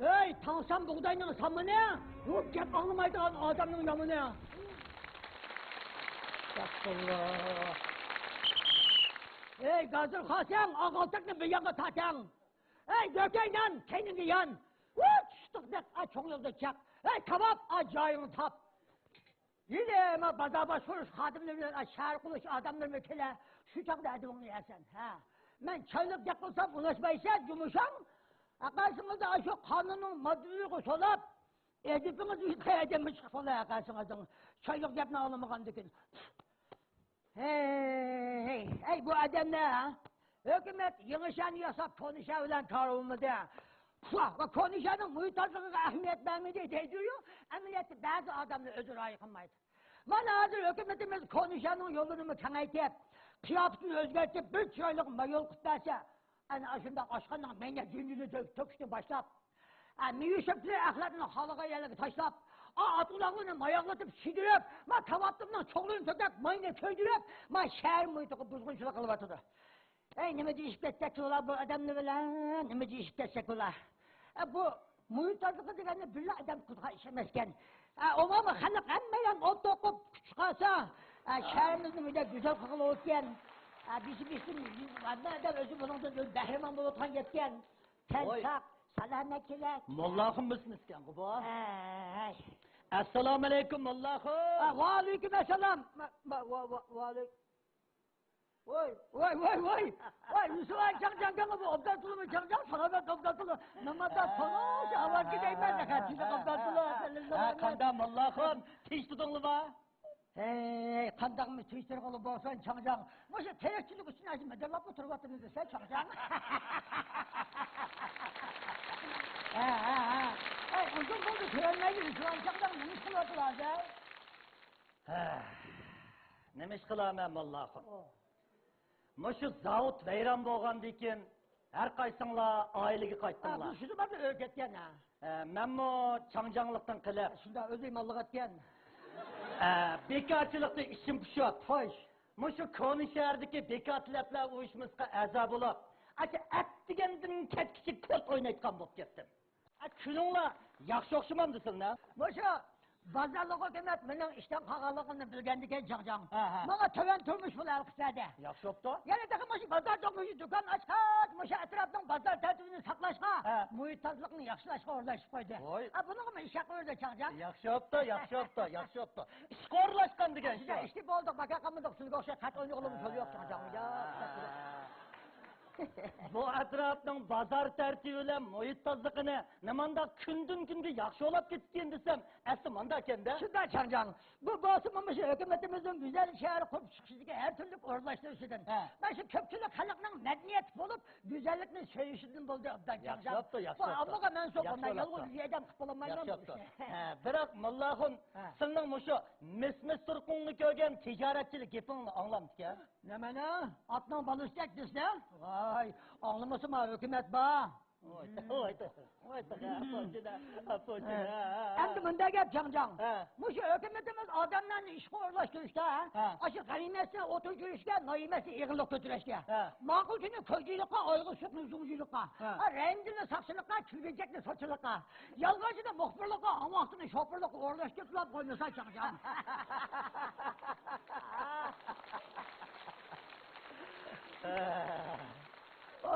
ھەي، تاڭسام بۇغداينىڭ سامىنى، بۇ گەپ ئاڭلىمايدىغان ئادەمنىڭ يامىنى. ئەستەغپۇرۇللا. ھەي، گازىر خاسەڭ، ئاغالتەكنى بىر يانغا تارتەڭ. ھەي، گۆكەي نان، كەينىڭگە يان. ۋۇ، چۈشتۇقدەك، ئا، چوڭ يولدا چاق. ھەي، كاۋاپ، ئا، جايىڭنى تاپ. ھېلى ما بازار باشقۇرۇش خادىملىرى بىلەن شەھەر قۇرۇش ئادەملىرىمۇ كېلە، شۇ چاغدا ئەدىپىڭنى يەرسەن، ھە. مەن چايلىق گەپ قىلسام ئۇناشمايسەن، جۇمۇشاڭ. ھەققاسىڭىزدا ئاشۇ قانۇننىڭ ماددىلىرىغا سولاپ، ئەدىپىڭىز يىتقان ئادەممۇ چىقىپ قالار ھەققاسىڭىزدىن. چايلىق گەپنى ئاڭلىمىغاندىكىن. ھەي، ھەي، ھەي، بۇ ئادەملەر، ھە؟ ھۆكۈمەت يېڭى شەھەرنى ياساپ، كونا شەھەر بىلەن كارى بولمىدى. پۇھ، ۋە كونا شەھەرنىڭ مۇھىت تازىلىقىغا ئەھمىيەت بەرمىدى دەيدۇ-يۇ، ئەمەلىيەتتە بەزى ئادەملەر ئۆزى رايى قىلمايدۇ. مانا ھازىر ھۆكۈمىتىمىز كونا شەھەرنىڭ يوللىرىنىمۇ كېڭەيتىپ، قىياپىتىنى ئۆزگەرتىپ، بىر چىرايلىق مايول قىلىپ بەرسە، ئەنە ئاشۇنداق ئاشخانىنىڭ مەينەت يۇندىنى تۆ-، تۆكۈشتىن باشلاپ، ئە، مېۋە شۆپلىرى ئەخلەتنى خالىغان يەرلەرگە تاشلاپ، ئا، ئات ئۇلاغلىرىنى ماياقلىتىپ سىيدىرىپ، ما كاۋاپتىمنىڭ چوغلىرىنى تۆكۈپ، ماينى كۆيدۈرۈپ، ما شەھەر مۇھىتىغا بۇزغۇنچىلىق قىلىۋاتىدۇ. ئەي، نېمە دېيىشىپ كەتسەك بۇلار بۇ ئادەمنى بىلەن، نېمە دېيىشىپ كەتسەك بۇلار. ئە، بۇ مۇھىت تازىلىقى دېگەننى بىرلا ئادەم قىلىدىغان ئىش ئەمەسكەن. ئە، ئومۇمەن خەلق ھەممەيلەن ئوت توقۇپ كۈچ چىقارسا، ئە، شەھىرىمىزنى مۇنداق گۈزەل قىلغىلى بولىدىكەن. ئە، بېشى بېشىدىن ھەممە ئادەم ئۆزى بۇنىڭدىن بەھرىمەن بولىدىغان گەپكەن. تەن ۋاي. ساق، سالامەت كېلەك. موللاخۇن مۇسىنىسكەنغۇ بۇ. ھەي. ئەسسالامۇئەلەيكۇم، موللاخۇن. ۋەئەلەيكۇم ئەسسالام. ما، ما، ۋە، ۋە، ۋەئەلەيكۇم. ۋاي، ۋاي، ۋاي، ۋاي. ۋاي، يۈسۈپ ئاكا، چاڭجاڭ، چاڭجاڭ، بۇ ئوبدان تۇرۇپمۇ، چاڭجاڭ، سالامەت ئوبدان تۇرۇپ. نېمانداق تونۇش ئاۋازغا دەيمەن، تېخى ئوبدان تۇرۇپ. ھە، قانداق موللاخۇن، تىنچ تۇردۇڭلىما؟ ھەي، قانداقمۇ تىنچ تۇرغىلى بولسۇن، چاڭجاڭ. مۇشۇ تىرىكچىلىك ئۈچۈن ھازىر مىدىرلاپمۇ تۇرۇۋاتىمىز دېسە، چاڭجاڭ. ھە، ھە، ھە. ئەي، ئۇزۇن بولدى كۆرەلمەيلى، يۈسۈپ ئاكا، چاڭجاڭ، نېمە ئىش قىلىۋاتىدۇ ھازىر؟ ھە، نېمە ئىش قىلامەن، موللاخۇن؟ ئو. مۇشۇ زاۋۇت ۋەيران بولغاندىن كېيىن، ھەر قايسىڭلار ئائىلىگە ھە، قايتتىڭلار. مۇشۇ زاماندا ئۆلۈپ كەتكەن، ھە. ھە، مەنمۇ چاڭجاڭلىقتىن قېلىپ. شۇنداق، ئۆزى ماللىق ئەتكەن. ھە، بىكارچىلىقتىن ئىچىم پۇشۇپ. خوش. مۇشۇ كونا شەھەردىكى بىكار تەلەپلەر ئۇيۇشمىسىغا ئەزا بولۇپ، ئاشۇ ئەتىگەندىن كەچكىچە كورت ئوينايدىغان بولۇپ كەتتىم. ئە، كۈنۈڭلار ياخشى ئوخشىمامدۇ سىلنىڭ؟ مۇشۇ بازارلىق ھۆكۈمەت مېنىڭ ئىشتىن قالغانلىقىمنى بىلگەندىكىن، چاڭجاڭ، ھە، ھە، ماڭا تۆۋەن تۇرمۇش پۇلى ھەل قىلىپ بەردى. ياخشى بوپتۇ. يەنە تېخى مۇشۇ بازار دوقمۇشى دۇكان ئاچقاچ، مۇشۇ ئەتراپنىڭ بازار تەرتىپىنى ساقلاشقا، ھە، مۇھىت تازىلىقىنى ياخشىلاشقا ئورۇنلاشتۇرۇپ قويدى. ھوي. ئە، بۇنىڭغىمۇ ئىش ھەق بېرىدۇ، چاڭجاڭ. ياخشى بوپتۇ، ياخشى بوپتۇ، ياخشى بوپتۇ. ئىشقا ئورۇنلاشقان دېگەن شۇ. ئىشتە بولدۇق، باكا قالمىدۇق، سىزگە ئوخشاش خەت ئوينىغىلىمۇ پۇل يوق، چاڭجاڭ. يا. بۇ ئەتراپنىڭ بازار تەرتىپى بىلەن مۇھىت تازىلىقىنى نېمانداق كۈندىن كۈنگە ياخشى ئولاپ كېتىدىكىن دېسەم، ئەسلى مانداكەن-دە. شۇنداق، چاڭجاڭ. بۇ بولسىمۇ مۇشۇ ھۆكۈمىتىمىزنىڭ گۈزەل شەھەر قۇرۇپ چىقىشىدىكى ھەر تۈرلۈك ئورۇنلاشتۇرۇشىدىن، ھە، مانا شۇ كۆپچىلىك خەلقنىڭ مەدەنىيەت بولۇپ، گۈزەللىكنى سۆيۈشىدىن بولدى، ئوبدان، چاڭجاڭ. ياخشى بوپتۇ، ياخشى بوپتۇ. بۇ ئاممىغا مەنسۇپ، ياخشى بولۇپتۇ. مەن يالغۇز ئادەم قىلىپ بولالمايمەن بۇ ئىشنى. ھە، بىراق، موللاخۇن، ھە، سىلنىڭ مۇشۇ مىس-مىس تۇرقۇڭنى كۆرگەن تىجارەتچىلىك گېپىڭنى ئاڭلامدىكەن. نېمىنى؟ ئاتنىڭ بالىسىدەك دېسە؟ ۋاي، ئاڭلىمىسىمۇ ھۆكۈمەت بار. ۋاي، ۋاي، ۋاي، ئاپوچىدا، ئاپوچىدا. ئەمدى مۇنداق گەپ، چاڭجاڭ. ھە. مۇشۇ ھۆكۈمىتىمىز ئادەملەرنى ئىشقا ئورۇنلاشتۇرۇشتا، ھە، ھە، ئاشۇ غەنىيمەتنى ئوتۇن چۈشۈرۈشكە، نايىمەتنى ئېغىرلىق كۆتۈرۈشكە، ھە، ماقۇل كۈنى كويچىلىققا، ئايغا سۇقنى زۇڭجىلىققا، ھە، ھە، رەھىمدىلنى ساقچىلىققا، كىرگۈزەكنى سوتچىلىققا، يالغانچىنى مۇخبىرلىققا، ئاڭۋاقتىنى شوپۇرلۇققا ئورۇنلاشتۇرۇپ قويمىسا، چاڭجاڭ. ئۇ،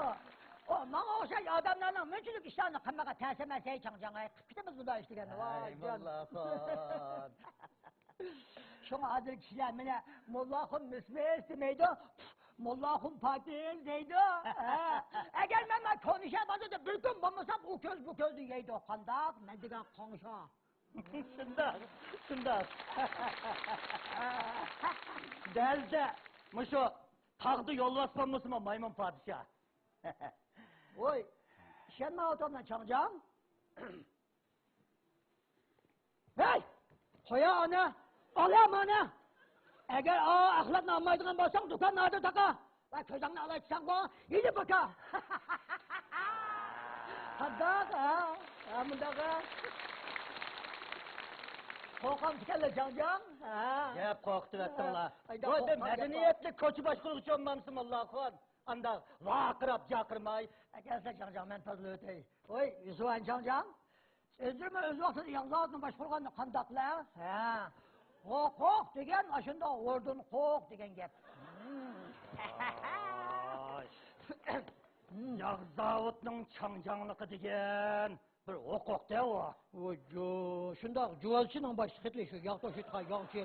ئۇ ماڭا ئوخشاش ئادەملەرنىڭ مۇنچىلىك ئىشلارنى قىلمىقى تەس ئەمەس، ھەي چاڭجاڭ، ھەي، قىلىپ كېتىمىز بۇنداق ئىش دېگەننى، ۋاي ھەي جان. موللاخان. شۇڭا ھازىر كىشىلەر مېنى موللاخان مىس-مىس دېمەيدۇ، موللاخان پاكىز دەيدۇ. ھە. ئەگەر مەن مانا كونا شەھەر بازىرىدا بىر كۈن بولمىسام، ئۇ كۆز بۇ كۆزنى يەيدۇ. قانداق؟ مەن دېگەن قاڭشا. شۇنداق، شۇنداق. دەلدە، مۇشۇ تاغدا يولۋاس بولمىسىمۇ مايمۇن پادىشاھ. ۋوي، ئىشەنمەيۋاتامدۇ چاڭجاڭ؟ ھەي! قويا ئانا! ئالا مانا! ئەگەر ئا ئەخلەتنى ئالمايدىغان بولساڭ، دۇكاننى ئاردىن تاقا! ۋە كۆزۈڭنى ئالاي دېسەڭغۇ، ھېلى پاكا! قانداق، ھە؟ ھە، مۇنداق، ھە؟ قورقامسىكەنلا جاڭجاڭ؟ ھە. دەپ قورقۇتۇۋەتتىڭلار. ۋاي، بىر مەدەنىيەتلىك كوچا باشقۇرغۇچى بولمامسىز، موللا ئاخۇن؟ ئانداق ۋارقىراپ جاقىرماي. ئەكەلسە جاڭجاڭ، مەن تازىلىۋېتەي. ۋاي، يۈسۈۋان جاڭجاڭ. ئۆزلىرىمۇ ئۆز ۋاقتىدا ياغ زاۋۇتىنى باشقۇرغاندا قانداقلا؟ ھە. ھوقۇق دېگەن ئاشۇنداق ھوردۇن قوق دېگەن گەپ. ۋاي. ياغ زاۋۇتنىڭ چاڭجاڭلىقى دېگەن بىر ھوقۇق-دە ئۇ. ۋوججو، شۇنداق جۇۋازچىنىڭ باشلىقىدى شۇ، ياغ توشۇيدىغان ياغچى.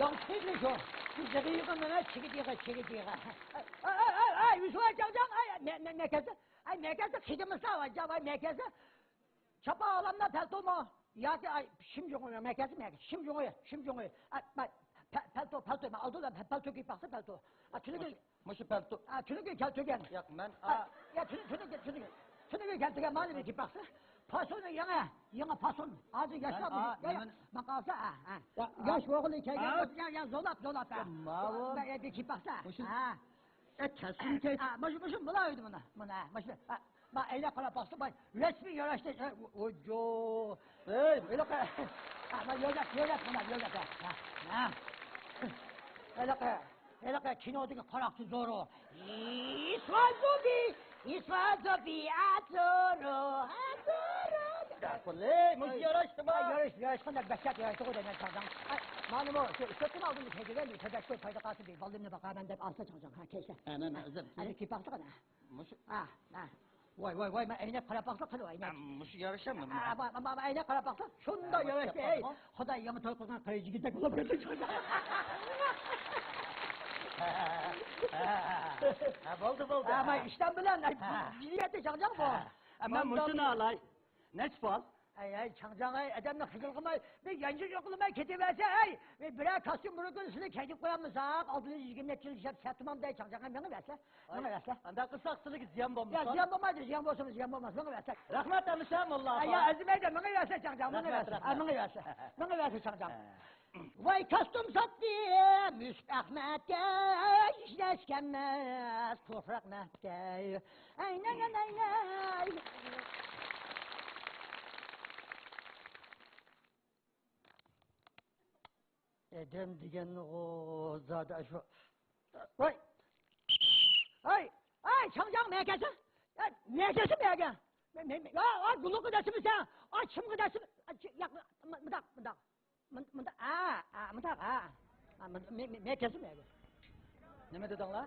ياغچى شۇ. شۇ يىغا يىغا مانا چىگىت يىغا، چىگىت يىغا. ئاي، ئاي، ئاي، ئاي، ئاي، يۈسۈۋان جاڭجاڭ، ئاي، مە-، مە-، مەكەسە، ئاي، مەكەسە، قىجىمىسا، ۋاي، جا-، ۋاي، مەكەسە. چاپان ئالامدا پەلتومۇ؟ ياكى، ئاي، شىمجۇڭى، مەكەسە، مەكەسە، شىمجۇڭى، شىمجۇڭى. ئاي، مە-، پە-، پەلتو، پەلتو، مەن ئالدىلا پە-، پەلتو كىيىپ باقسا، پەلتو. ئا، تۈنۈگۈن مۇشۇ پەلتو. ئا، تۈنۈگۈن كەلتۈرگەن. ياق، مەن، ئا، ئا، يا، تۈنۈ-، تۈنۈگۈن، تۈنۈگۈن، تۈنۈگۈن كەلتۈرگەن، مانا بىر كىيىپ باقسا. پاسونى يېڭى، يېڭى پاسون. ھازىر ياشلار مەن، بۇنى، ئا، يا، يا، مەن ماقالسا، ئا، ئا. يا، ياش ئوغۇل كەلگەن، ئا، يا، يا، زورلاپ، زورلاپ، ئا. يا، ماۋۇ. يا، يا، بىر كىيىپ باقسا. مۇشۇ. ئا. ئە، كەسكىن كەس- ئا، مۇشۇ، مۇشۇ، مۇلا ئۆيدە مانا، مانا، مۇشۇ. ئا، ما، ئەينەك قاراپ باقسا، باي، رەسمىي ياراشتى. ئە، ئۇ، ئۇ، جو. ئەي، ھېلىقى. ئا، ما، يۆگەپ، يۆگەپ، مانا، يۆگەپ، ھە، ھە. ھېلىقى، ھېلىقى كىنودىكى قاراقچى زورۇ. ئىسۋازوبى، ئىسۋازوبى، ئاتورو، ئاتورو. يا قۇلى، مۇشۇ ياراشتىمۇ؟ ياراشتى، ياراشقان دەپ بەشكەپ ياراشتىغۇ دەيمەن چاڭجاڭ. ئاي، مانىمۇ، شۇ ئىشلەتكەن ئالدىمدا كەيگىلەن، كۆبەكتە پايدا قالسۇن دەي، بالىنى باقارمەن دەپ ئالسا چاڭجاڭ، ھە، كەيسە. ھە، مەن، مەن، ئۆزۈم. ئەنە كىيىپ باقسىغىنا. مۇشۇ. ھە، ھە. ۋاي، ۋاي، ۋاي، مەن ئەينەك قاراپ باقسا قىلىۋاي، ئەينەك. ھە، مۇشۇ يارىشامدۇ؟ ھە، ۋاي، ۋاي، ۋاي، ئەينەك قاراپ باقسا، شۇنداق ھە، ياراشتى، ئەي. خۇداي يېڭى توي قىلغان قىز يىگىتتەك بولۇپ كەتتى. ھە، ھە، ھە، بولدى، بولدى. ھە، مەن ئىشتان بىلەن، ئەي، ھە. بىلىۋەتتى چاڭجاڭ بۇ. ھە. ئە، مەن مۇشۇنى ئالاي. نەچچە پال؟ ئەي، ئەي، چاڭجاڭ، ئەي، ئادەمنى خىجىل قىلماي، بىر يانچۇق يوقلىماي كېتىۋەرسە، ئەي، بىر، بىرەر كاستيۇم بىر كۈن سىلى كەيدىپ قويامىساق، ئالدىدا يىگىرمە نەچچە يىل ئىشلەپ سەتتىمام دەي، چاڭجاڭ، مېڭىۋەرسە. ئانداق قىلساق سىلىگە زىيان بولمىسۇن. يا، زىيان بولمايدۇ، زىيان بولسىمۇ زىيان بولماس، مېڭىۋەرسە. رەھمەت، ئەمىسە، موللا ئاخۇن. يا، ئەرزىمەيدۇ، مېڭىۋەرسە، چاڭجاڭ، مېڭىۋەرسە. رەھمەت. ھە، مېڭىۋەرسە، چاڭجاڭ. ھە. ۋاي، كاستيۇم ساتتىم يۈسۈپ ئەخمەتكە، ئىشلەشكەنمەس، كۇفر ئەخمەتكە. ئەينەي، ئەينەي. ئادەم دېگەنغۇ زادى ئاشۇ. ۋاي! ھەي! ھەي، چاڭجاڭ مەكەسە! ھەي، مەكەسە مەگە! مە-، مە-، مە-، يا، ئا، گۇلۇغا دەسمىسەن! ئا، چىمغا دەسمە-، ئا، چى-، ياق، مۇ-، مۇنداق، مۇنداق. مۇن-، مۇنداق، ئا، ئا، مۇنداق، ئا. ئا، مۇن-، مە-، مە-، مەكەسە مەگە. نېمە دېدىڭلار؟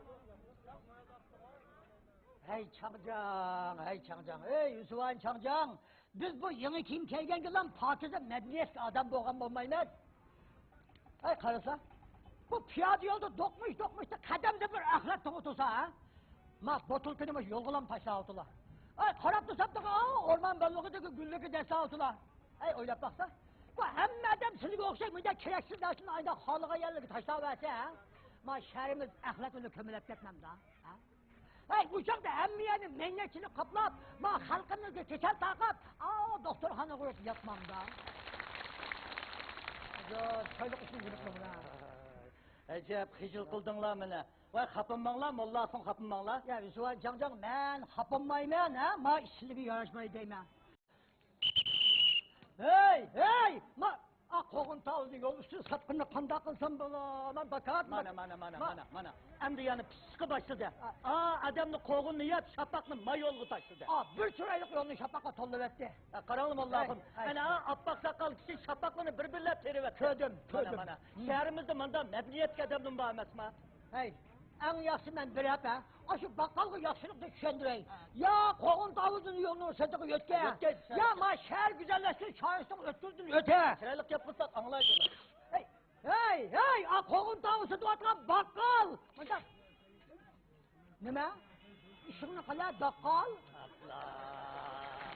ھەي، چاڭجاڭ، ھەي، چاڭجاڭ، ھەي، يۈسۈۋان چاڭجاڭ! بىز بۇ يېڭى كىيىم كىيگەنگىلا پاكىزە مەدەنىيەتلىك ئادەم بولغان بولمايمىز. ئەي، قارىسا، بۇ پىيادە يولدا دوقمۇش-دوقمۇشتا قەدەمدە بىر ئەخلەت توڭى تۇرسا، ھە؟ ما بوتۇلكىنى مۇشۇ يولغىلا تاشلاۋاتىدۇ. ئەي، قاراپ تۇرسام تېخى، ئاۋۇ ئورمان بەلبېغىدىكى گۈللۈككە دەسسەۋاتىدۇ. ئەي، ئويلاپ باقسا، بۇ ھەممە ئادەم سىلىگە ئوخشاش مۇنداق كېرەكسىز نەرسىنى ئانداق خالىغان يەرلەرگە تاشلاۋەرسە، ھە؟ ما شەھىرىمىز ئەخلەت بىلەن كۆمۈلۈپ كەتمەمدۇ، ھە؟ ھەي، ئۇ چاغدا ھەممە يەرنى مەينەتچىلىك قاپلاپ، ما خەلقىمىزگە كېسەل تارقاپ، ئاۋۇ دوختۇرخانىغا ئۇرۇپ ياتمامدا. ئەجەب، چايلىق ئىشنى يۈرۈپ مانا. ئەجەب، خىجىل قىلدىڭلار مېنى. ۋاي، خاپىماڭلار، موللا ئاخۇن، خاپىماڭلار. يا، يۈسۈۋان چاڭجاڭ، مەن خاپىمايمەن، ھە؟ ما ئىشلىرىگە ياراشماي دەيمەن. ھەي، ھەي! ما، ئا، قوغۇن تاۋۇزنى يول ئۈستىدە ساتقىنىنى قانداق قىلسام بولا؟ مەن باكات، مانا، مانا، مانا، ما- مانا، مانا. ئەمدى يەنە پىشىشقا باشلىدى. ئا. ئا، ئادەمنى قوغۇننى يەپ، شاپاقنى ما يولغا تاشلىدى. ئا، بىر چىرايلىق يولنى شاپاققا تولدۇرۇۋەتتى. ئا، قاراڭلار، موللا ھەي، ئاخۇن. ھەي. ئەنە، ئا، ئاپئاق ساقال كىشى شاپاقلىرىنى بىر-بىرلەپ تېرىۋەتتى. كۆردۈم، مانا، كۆردۈم. مانا. ھىم. شەھىرىمىزدە مۇنداق مەدەنىيەتلىك ئادەملىرىمۇ بار ئەمەسما؟ ھەي، ئەڭ ياخشىسى مەن بېرىپ، ھە، ئاشۇ باققالغا ياخشىلىقنى چۈشەندۈرەي. يا قوغۇن تاۋۇزىنى يولنىڭ سىرتىغا يۆتكە. يۆتكەي، يا ما شەھەر گۈزەللەشتۈرۈش چارىسىنىڭ ئۆتكۈردىن ئۆتە. چىرايلىق گەپ قىلساق ئاڭلايدۇ. ھەي، ھەي، ھەي، ئا قوغۇن تاۋۇز سېتىۋاتقان باققال. مۇنداق. نېمە؟ ئىشىڭنى قىلە، داققال. ئاپلا.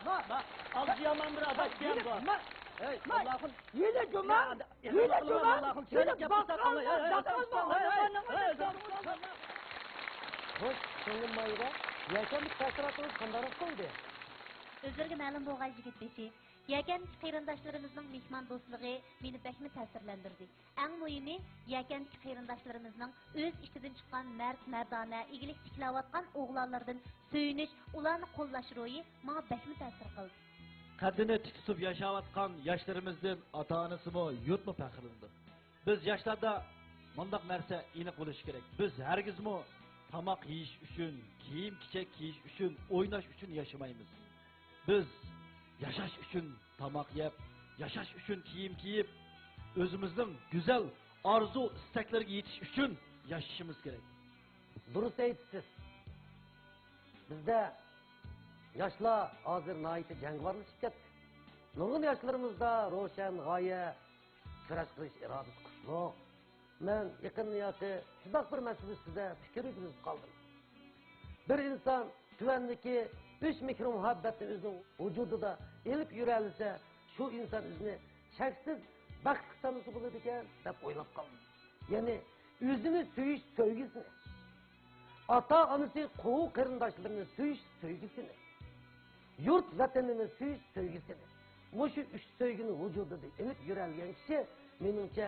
ما- ما، ئاغزى يامان بىر ئادەم ئىكەن بۇ. ما- ھەي، ما- ئاللاھۇم. ھېلى جۇما، يا، ھېلى جۇما، ئاللاھۇم، ھېلى چىرايلىق گەپ قىلساق باققال، ئاڭلاي. ھەي، ھەي، داققال، ھەي، ھەي، ھەي، ھەي، ھەي، ھەي. خوش، سىڭلىم مايرا، يەكەندىكى تەسىراتىڭىز قانداقراق بولدى؟ ئۆزلىرىگە مەلۇم بولغان يىگىت بېشى، يەكەندىكى قېرىنداشلىرىمىزنىڭ مېھماندوستلۇقى مېنى بەكمۇ تەسىرلەندۈردى. ئەڭ مۇھىمى، يەكەندىكى قېرىنداشلىرىمىزنىڭ ئۆز ئىچىدىن چىققان مەرد-مەردانە، ئىگىلىك تىكلەۋاتقان ئوغلانلىرىدىن سۆيۈنۈش، ئۇلارنى قوللاش روھى ماڭا بەكمۇ تەسىر قىلدى. قەددىنى تىك تۇتۇپ ياشاۋاتقان ياشلىرىمىزدىن ئاتا-ئانىسىمۇ، يۇرتمۇ پەخىرلىنىدۇ. بىز ياشلاردا مۇنداق نەرسە ئېنىق بولۇشى كېرەك. بىز ھەرگىزمۇ تاماق يېيىش ئۈچۈن، كىيىم-كېچەك كىيىش ئۈچۈن، ئويناش ئۈچۈن ياشىمايمىز. بىز ياشاش ئۈچۈن تاماق يەپ، ياشاش ئۈچۈن كىيىم كىيىپ، ئۆزىمىزنىڭ گۈزەل ئارزۇ-ئىستەكلىرىگە يېتىش ئۈچۈن ياشىشىمىز كېرەك. دۇرۇس ئېيتىپسىز. بىزدە ياشلار ھازىر ناھايىتى جەڭگىۋارلىشىپ كەتتى. نۇرغۇن ياشلىرىمىزدا روشەن غايە، كۈرەش قىلىش ئىرادىسى كۈچلۈك. مەن يېقىندىن ياقى شۇنداق بىر مەسىلە ئۈستىدە پىكىر يۈرگۈزۈپ قالدىم. بىر ئىنسان تۆۋەندىكى ئۈچ مىكرو مۇھەببەتنى ئۆزىنىڭ ۋۇجۇدىدا ئېلىپ يۈرەلىسە، شۇ ئىنسان ئۆزىنى چەكسىز بەختلىك سانىسا بولىدىكەن، دەپ ئويلاپ قالدىم. يەنى ئۆزىنى سۆيۈش سۆيگۈسىنى، ئاتا-ئانىسى، قوھۇن-قېرىنداشلىرىنى سۆيۈش سۆيگۈسىنى، يۇرت ۋەتىنىنى سۆيۈش سۆيگۈسىنى، مۇشۇ ئۈچ سۆيگۈنى ۋۇجۇدىدا ئېلىپ يۈرەلىگەن كىشى، مېنىڭچە،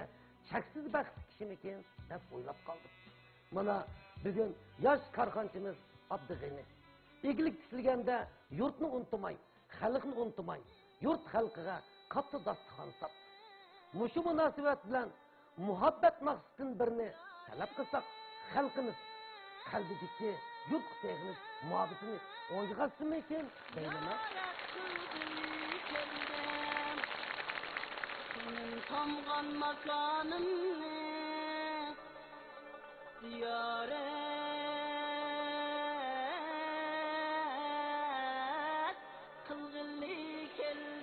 چەكسىز بەختلىك كىشىمىكىن دەپ ئويلاپ قالدىم. مانا، بۈگۈن ياش كارخانىچىمىز ئابدىغېنى ئىگىلىك تىكلىگەندە يۇرتنى ئۇنتۇماي، خەلقنى ئۇنتۇماي، يۇرت خەلقىگە كاتتا داستىخان ساتتى. مۇشۇ مۇناسىۋەت بىلەن مۇھەببەت مەقسىتىدىن بىرنى تەلەپ قىلساق، خەلقىمىز قەلبىدىكى يۇرتقا سېغىنىش مۇھەببىتىنى ئويغاتسىمىكىن دەيمەن. تامغان ماكانىمنى زىيارەت قىلغىلى كەلدىم.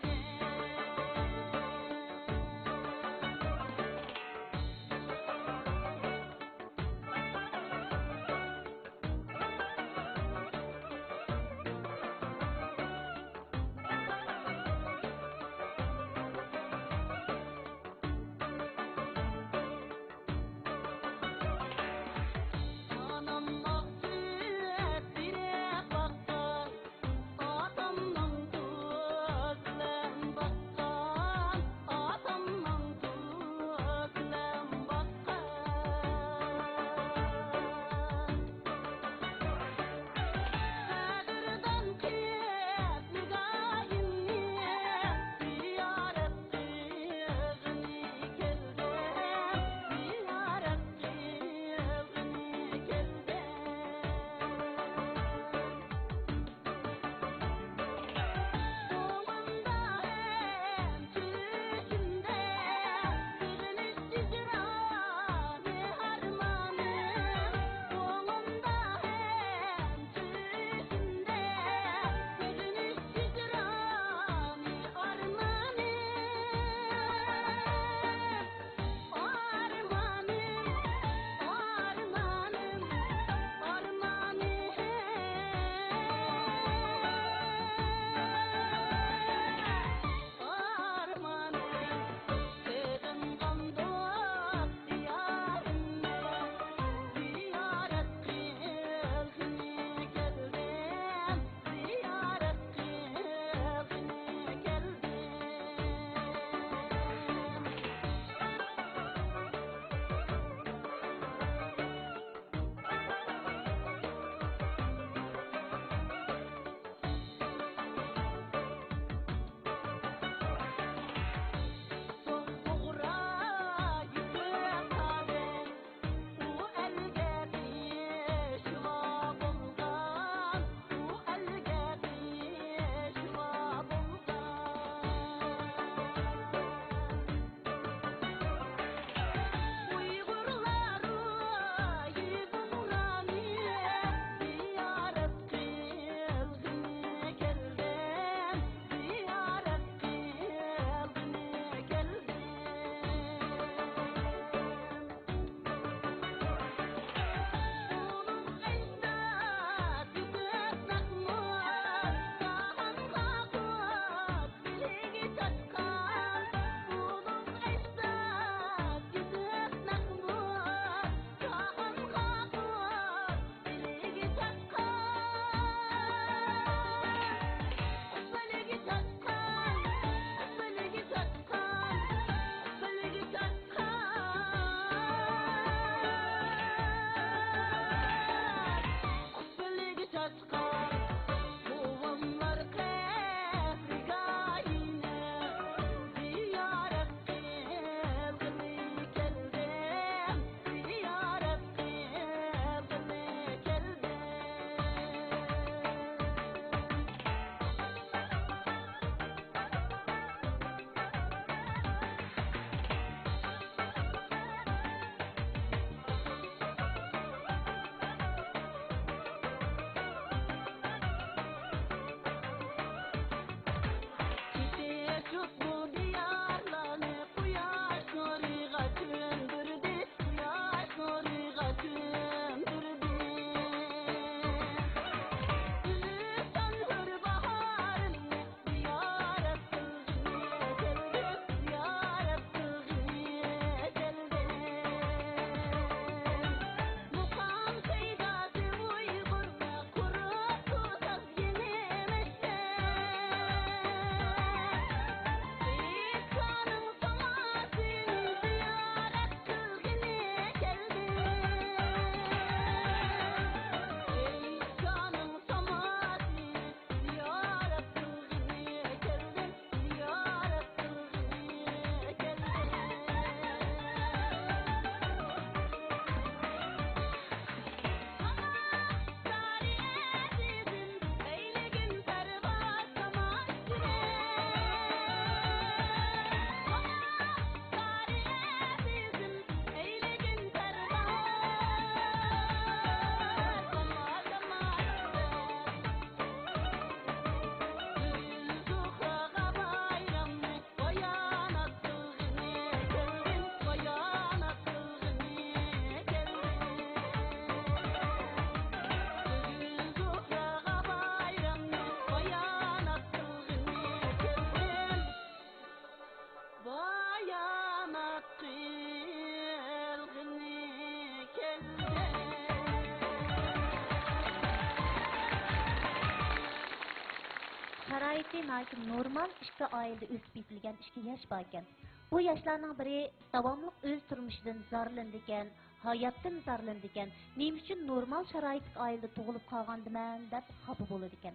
ناھايىتى نورمال ئىككى ئائىلىدە ئۆسۈپ يېتىلگەن ئىككى ياش باركەن. بۇ ياشلارنىڭ بىرى داۋاملىق ئۆز تۇرمۇشىدىن زارلىنىدىكەن، ھاياتتىن زارلىنىدىكەن، نېمە ئۈچۈن نورمال شارائىتلىق ئائىلىدە تۇغۇلۇپ قالغاندىمەن دەپ خاپا بولىدىكەن.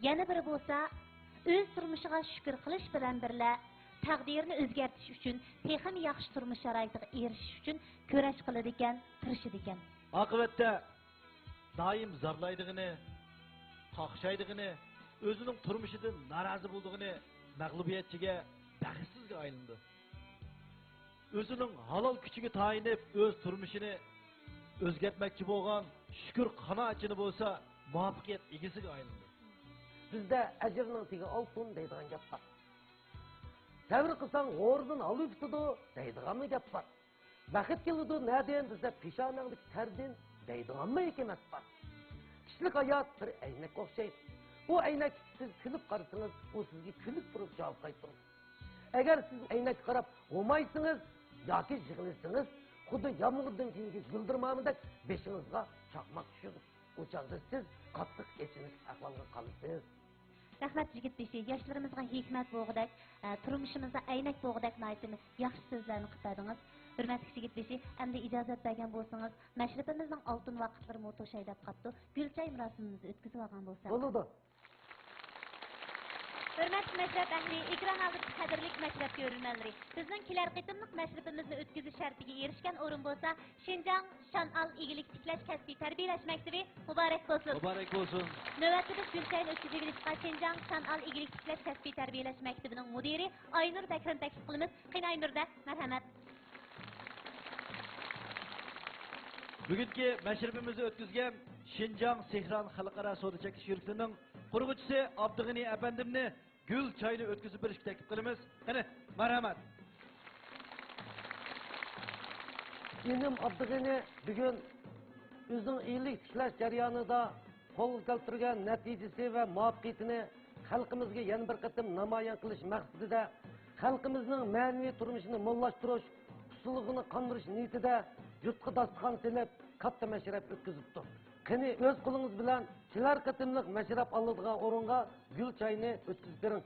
يەنە بىرى بولسا، ئۆز تۇرمۇشىغا شۈكۈر قىلىش بىلەن بىرلە، تەقدىرىنى ئۆزگەرتىش ئۈچۈن تېخىمۇ ياخشى تۇرمۇش شارائىتىغا ئېرىشىش ئۈچۈن كۈرەش قىلىدىكەن، تىرىشىدىكەن. ئاقىۋەتتە دائىم زارلايدىغىنى، قاقشايدىغىنى، ئۆزىنىڭ تۇرمۇشىدىن نارازى بولىدىغىنى مەغلۇبىيەتچىگە، بەختسىزگە ئايلىنىدۇ. ئۆزىنىڭ ھالال كۈچىگە تايىنىپ ئۆز تۇرمۇشىنى ئۆزگەرتمەكچى بولغان شۈكۈر قانائەتچىنى بولسا مۇۋەپپەقىيەت ئىگىسىگە ئايلىنىدۇ. بىزدە «ئەجىرنىڭ تېگى ئالتۇن» دەيدىغان گەپ بار. سەۋر قىلساڭ غورىدىن ھالۋا پۈتىدۇ دەيدىغانمۇ گەپ بار. بەخت كېلىدۇ نەدىن دېسە، پېشانەڭدىكى تەردىن دەيدىغانمۇ ھېكمەت بار. كىشىلىك ھايات بىر ئەينەككە ئوخشايدۇ. بۇ ئەينەككە سىز كۈلۈپ قارىسىڭىز، ئۇ سىزگە كۈلۈپ تۇرۇپ جاۋاب قايتۇرىدۇ. ئەگەر سىز ئەينەككە قاراپ غومايسىڭىز ياكى يىغلىسىڭىز، خۇددى يامغۇردىن كېيىنكى يىلدىرمامىدەك بېشىڭىزغا چاقماق چۈشىدۇ. ئۇ چاغدا سىز قاتتىق ئېچىنىش ئەھۋالغا قالىسىز. رەھمەت، يىگىت بېشى. ياشلىرىمىزغا ھېكمەت بوغىدەك، ئە، تۇرمۇشىمىزدا ئەينەك بوغىدەك ناھايىتى ياخشى سۆزلەرنى قىلىپ بەردىڭىز. ھۆرمەتلىك يىگىت بېشى، ئەمدى ئىجازەت بەرگەن بولسىڭىز، مەشرىپىمىزنىڭ ئالتۇن ۋاقىتلىرىمۇ توشاي دەپ قاپتۇ. گۈل چاي مۇراسىمىمىزنى ئۆتكۈزۈۋالغان بولساق. بولىدۇ. ھۆرمەتلىك مەشرەپ ئەھلى، ئېكران ئالدىدىكى قەدىرلىك مەشرەپ كۆرۈرمەنلىرى، بىزنىڭ كېلەر قېتىملىق مەشرىپىمىزنى ئۆتكۈزۈش شەرىپىگە ئېرىشكەن ئورۇن بولسا شىنجاڭ شان ئال ئىگىلىك تىكلەش كەسپىي تەربىيەلەش مەكتىۋى مۇبارەك بولسۇن! مۇبارەك بولسۇن! نۆۋەتتە بىز گۈل چاينى ئۆتكۈزۈۋېلىشقا شىنجاڭ شان ئال ئىگىلىك تىكلەش كەسپىي تەربىيەلەش مەكتىۋىنىڭ مۇدىرى ئاينۇر بەكرىنى تەكلىپ قىلىمىز. قېنى ئاينۇر دە، مەرھەمەت! بۈگۈنكى مەشرىپىمىزنى ئۆتكۈزگەن شىنجاڭ سېھران خەلقئارا سودا چەكلىك شىركىتىنىڭ قۇرغۇچىسى ئابدۇغېنى ئەپەندىمنى گۈل چاينى ئۆتكۈزۈپ بېرىشكە تەكلىپ قىلىمىز. قېنى، مەرھەمەت. ئىنىم ئابدۇغېنى بۈگۈن ئۆزىنىڭ ئىگىلىك تىكلەش جەريانىدا قولغا كەلتۈرگەن نەتىجىسى ۋە مۇۋەپپەقىيىتىنى خەلقىمىزگە يەنە بىر قېتىم نامايان قىلىش مەقسىتىدە، خەلقىمىزنىڭ مەنىۋى تۇرمۇشىنى موللاشتۇرۇش، ئۇسسۇللۇقىنى قاندۇرۇش نىيىتىدە يۇرتقا داستىخان سېلىپ، كاتتا مەشرەپ ئۆتكۈزۈپتۇ. قېنى، ئۆز قولىڭىز بىلەن كېلەر قېتىملىق مەشرەپ ئالىدىغان ئورۇنغا گۈل چاينى ئۆتكۈزۈپ بېرىڭ.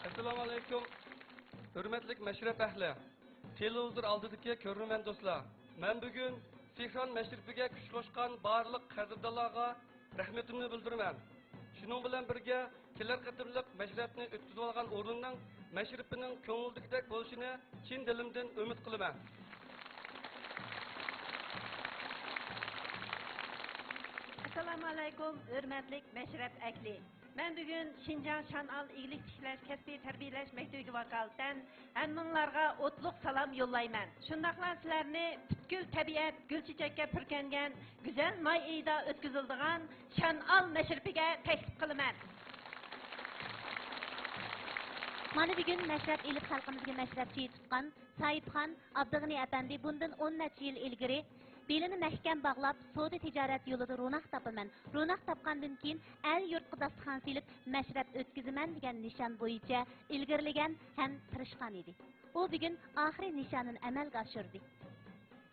ئەسسالامۇئەلەيكۇم، ھۆرمەتلىك مەشرەپ ئەھلى، تېلېۋىزور ئالدىدىكى كۆرۈرمەن دوستلار! مەن بۈگۈن سېھران مەشرىپىگە كۈچ قوشقان بارلىق قەدىردانلارغا رەھمىتىمنى بىلدۈرىمەن. شۇنىڭ بىلەن بىرگە، كېلەر قېتىملىق مەشرەپنى ئۆتكۈزۈۋالغان ئورۇننىڭ مەشرىپىنىڭ كۆڭۈلدىكىدەك بولۇشىنى چىن دىلىمدىن ئۈمىد قىلىمەن. ئەسسالامۇئەلەيكۇم، ھۆرمەتلىك مەشرەپ ئەھلى! مەن بۈگۈن شىنجاڭ شان ئال ئىگىلىك تىكلەش كەسپىي تەربىيەلەش مەكتىۋىگە ۋاكالىتەن ھەممىڭلارغا ئوتلۇق سالام يوللايمەن. شۇنداقلا سىلەرنى پۈتكۈل تەبىئەت، گۈل چېچەككە پۈركەنگەن گۈزەل ماي ئېيىدا ئۆتكۈزۈلىدىغان شان ئال مەشرىپىگە تەكلىپ قىلىمەن. مانا بۈگۈن مەشرەپ ئېلىپ خەلقىمىزگە مەشرەپچى تۇتقان ساھىبخان ئابدۇغېنى ئەپەندى بۇندىن ئون نەچچە يىل ئىلگىرى بېلىنى مەھكەم باغلاپ، سودا تىجارەت يولىدا روناق تاپىمەن، روناق تاپقاندىن كېيىن ئەل يۇرتقا داستىخان سېلىپ مەشرەپ ئۆتكۈزىمەن دېگەن نىشان بويىچە ئىلگىرىلىگەن ھەم تىرىشقان ئىدى. ئۇ بۈگۈن ئاخىرى نىشانىنى ئەمەلگە ئاشۇردى.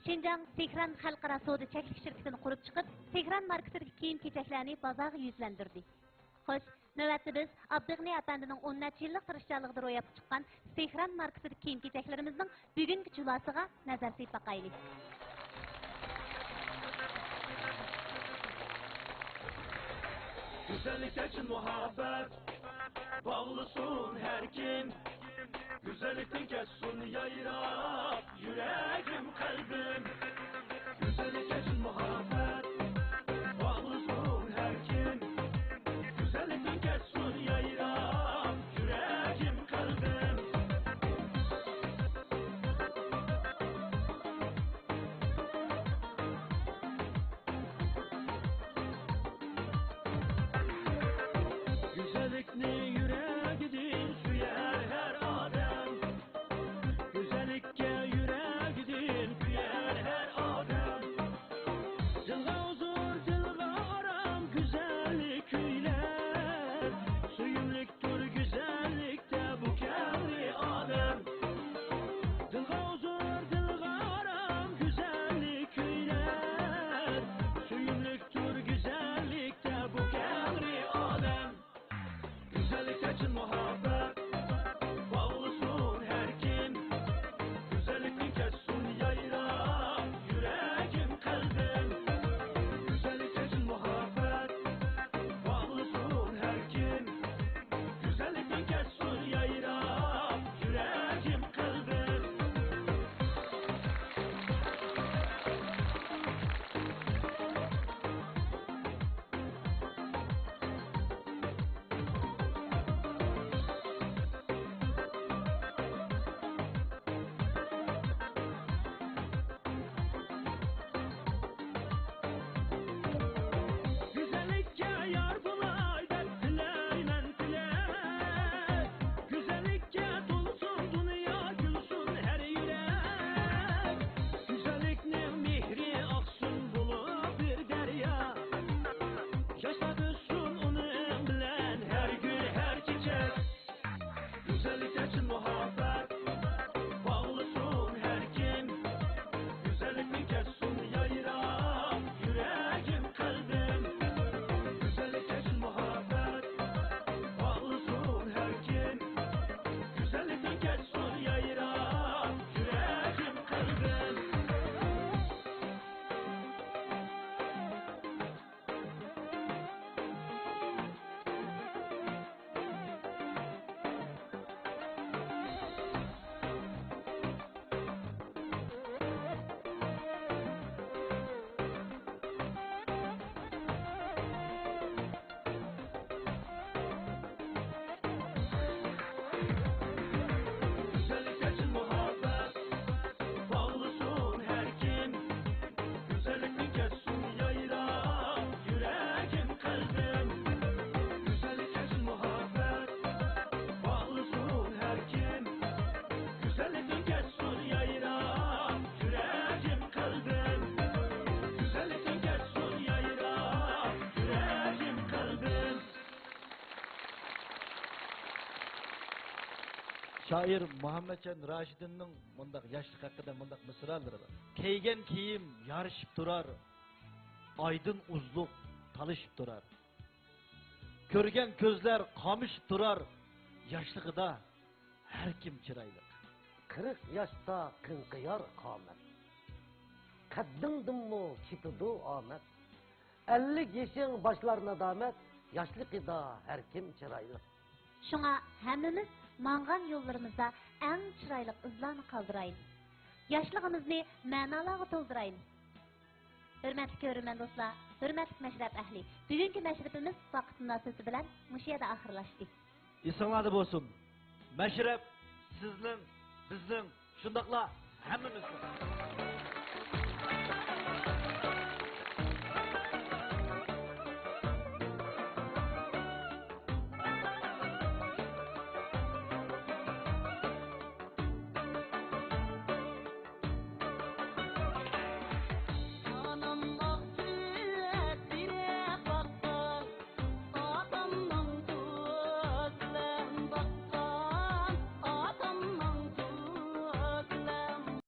شىنجاڭ سېھران خەلقئارا سودا چەكلىك شىركىتىنى قۇرۇپ چىقىپ، سېھران ماركىسىدىكى كىيىم-كېچەكلەرنى بازارغا يۈزلەندۈردى. خوش، نۆۋەتتە بىز ئابدۇغېنى ئەپەندىنىڭ ئون نەچچە يىللىق تىرىشچانلىقىدا روياپقا چىققان سېھران ماركىسىدىكى كىيىم-كېچەكلىرىمىزنىڭ بۈگۈنكى جۇلاسىغا نەزەر سېلىپ باقايلى. گۈزەللىكتە چىن مۇھەببەت باغلىسۇن ھەر كىم، گۈزەللىكتىن كەچسۇن يايراپ يۈرەكىم، قەلبىم. گۈزەللىككە چىن مۇھەببەت باغلىسۇن ھەر كىم، گۈزەللىكتىن كەچسۇن يايراپ يۈرەكىم، قەلبىم. گۈزەللىكنى يۈرەكىدىن سۆيەر ھەر ئادەم، گۈزەللىككە يۈرەكىدىن شائىر مۇھەممەتجان راشىدىننىڭ مۇنداق ياشلىق ھەققىدە مۇنداق مىسرالىرى بار. كىيگەن كىيىم يارىشىپ تۇرار، ئايدىن ئۇزلۇق تالىشىپ تۇرار. كۆرگەن كۆزلەر قامىشىپ تۇرار، ياشلىقىدا ھەر كىم چىرايلىق. قىرىق ياشتا قىڭقىيار قامەت، قەددىڭدىنمۇ كېتىدۇ ئامەت. ئەللىك يېشىڭ باشلار نادامەت، ياشلىقىدا ھەر كىم چىرايلىق. شۇڭا ھەممىمىز ماڭغان يوللىرىمىزدا ئەڭ چىرايلىق ئىزلارنى قالدۇرايلى. ياشلىقىمىزنى مەنالارغا تولدۇرايلى. ھۆرمەتلىك كۆرۈرمەن دوستلار، ھۆرمەتلىك مەشرەپ ئەھلى، بۈگۈنكى مەشرىپىمىز ۋاقىت مۇناسىۋىتى بىلەن مۇشۇ يەردە ئاخىرلاشتى. ئېسىڭلاردا بولسۇن، مەشرەپ سىزنىڭ، بىزنىڭ، شۇنداقلا ھەممىمىزنىڭ.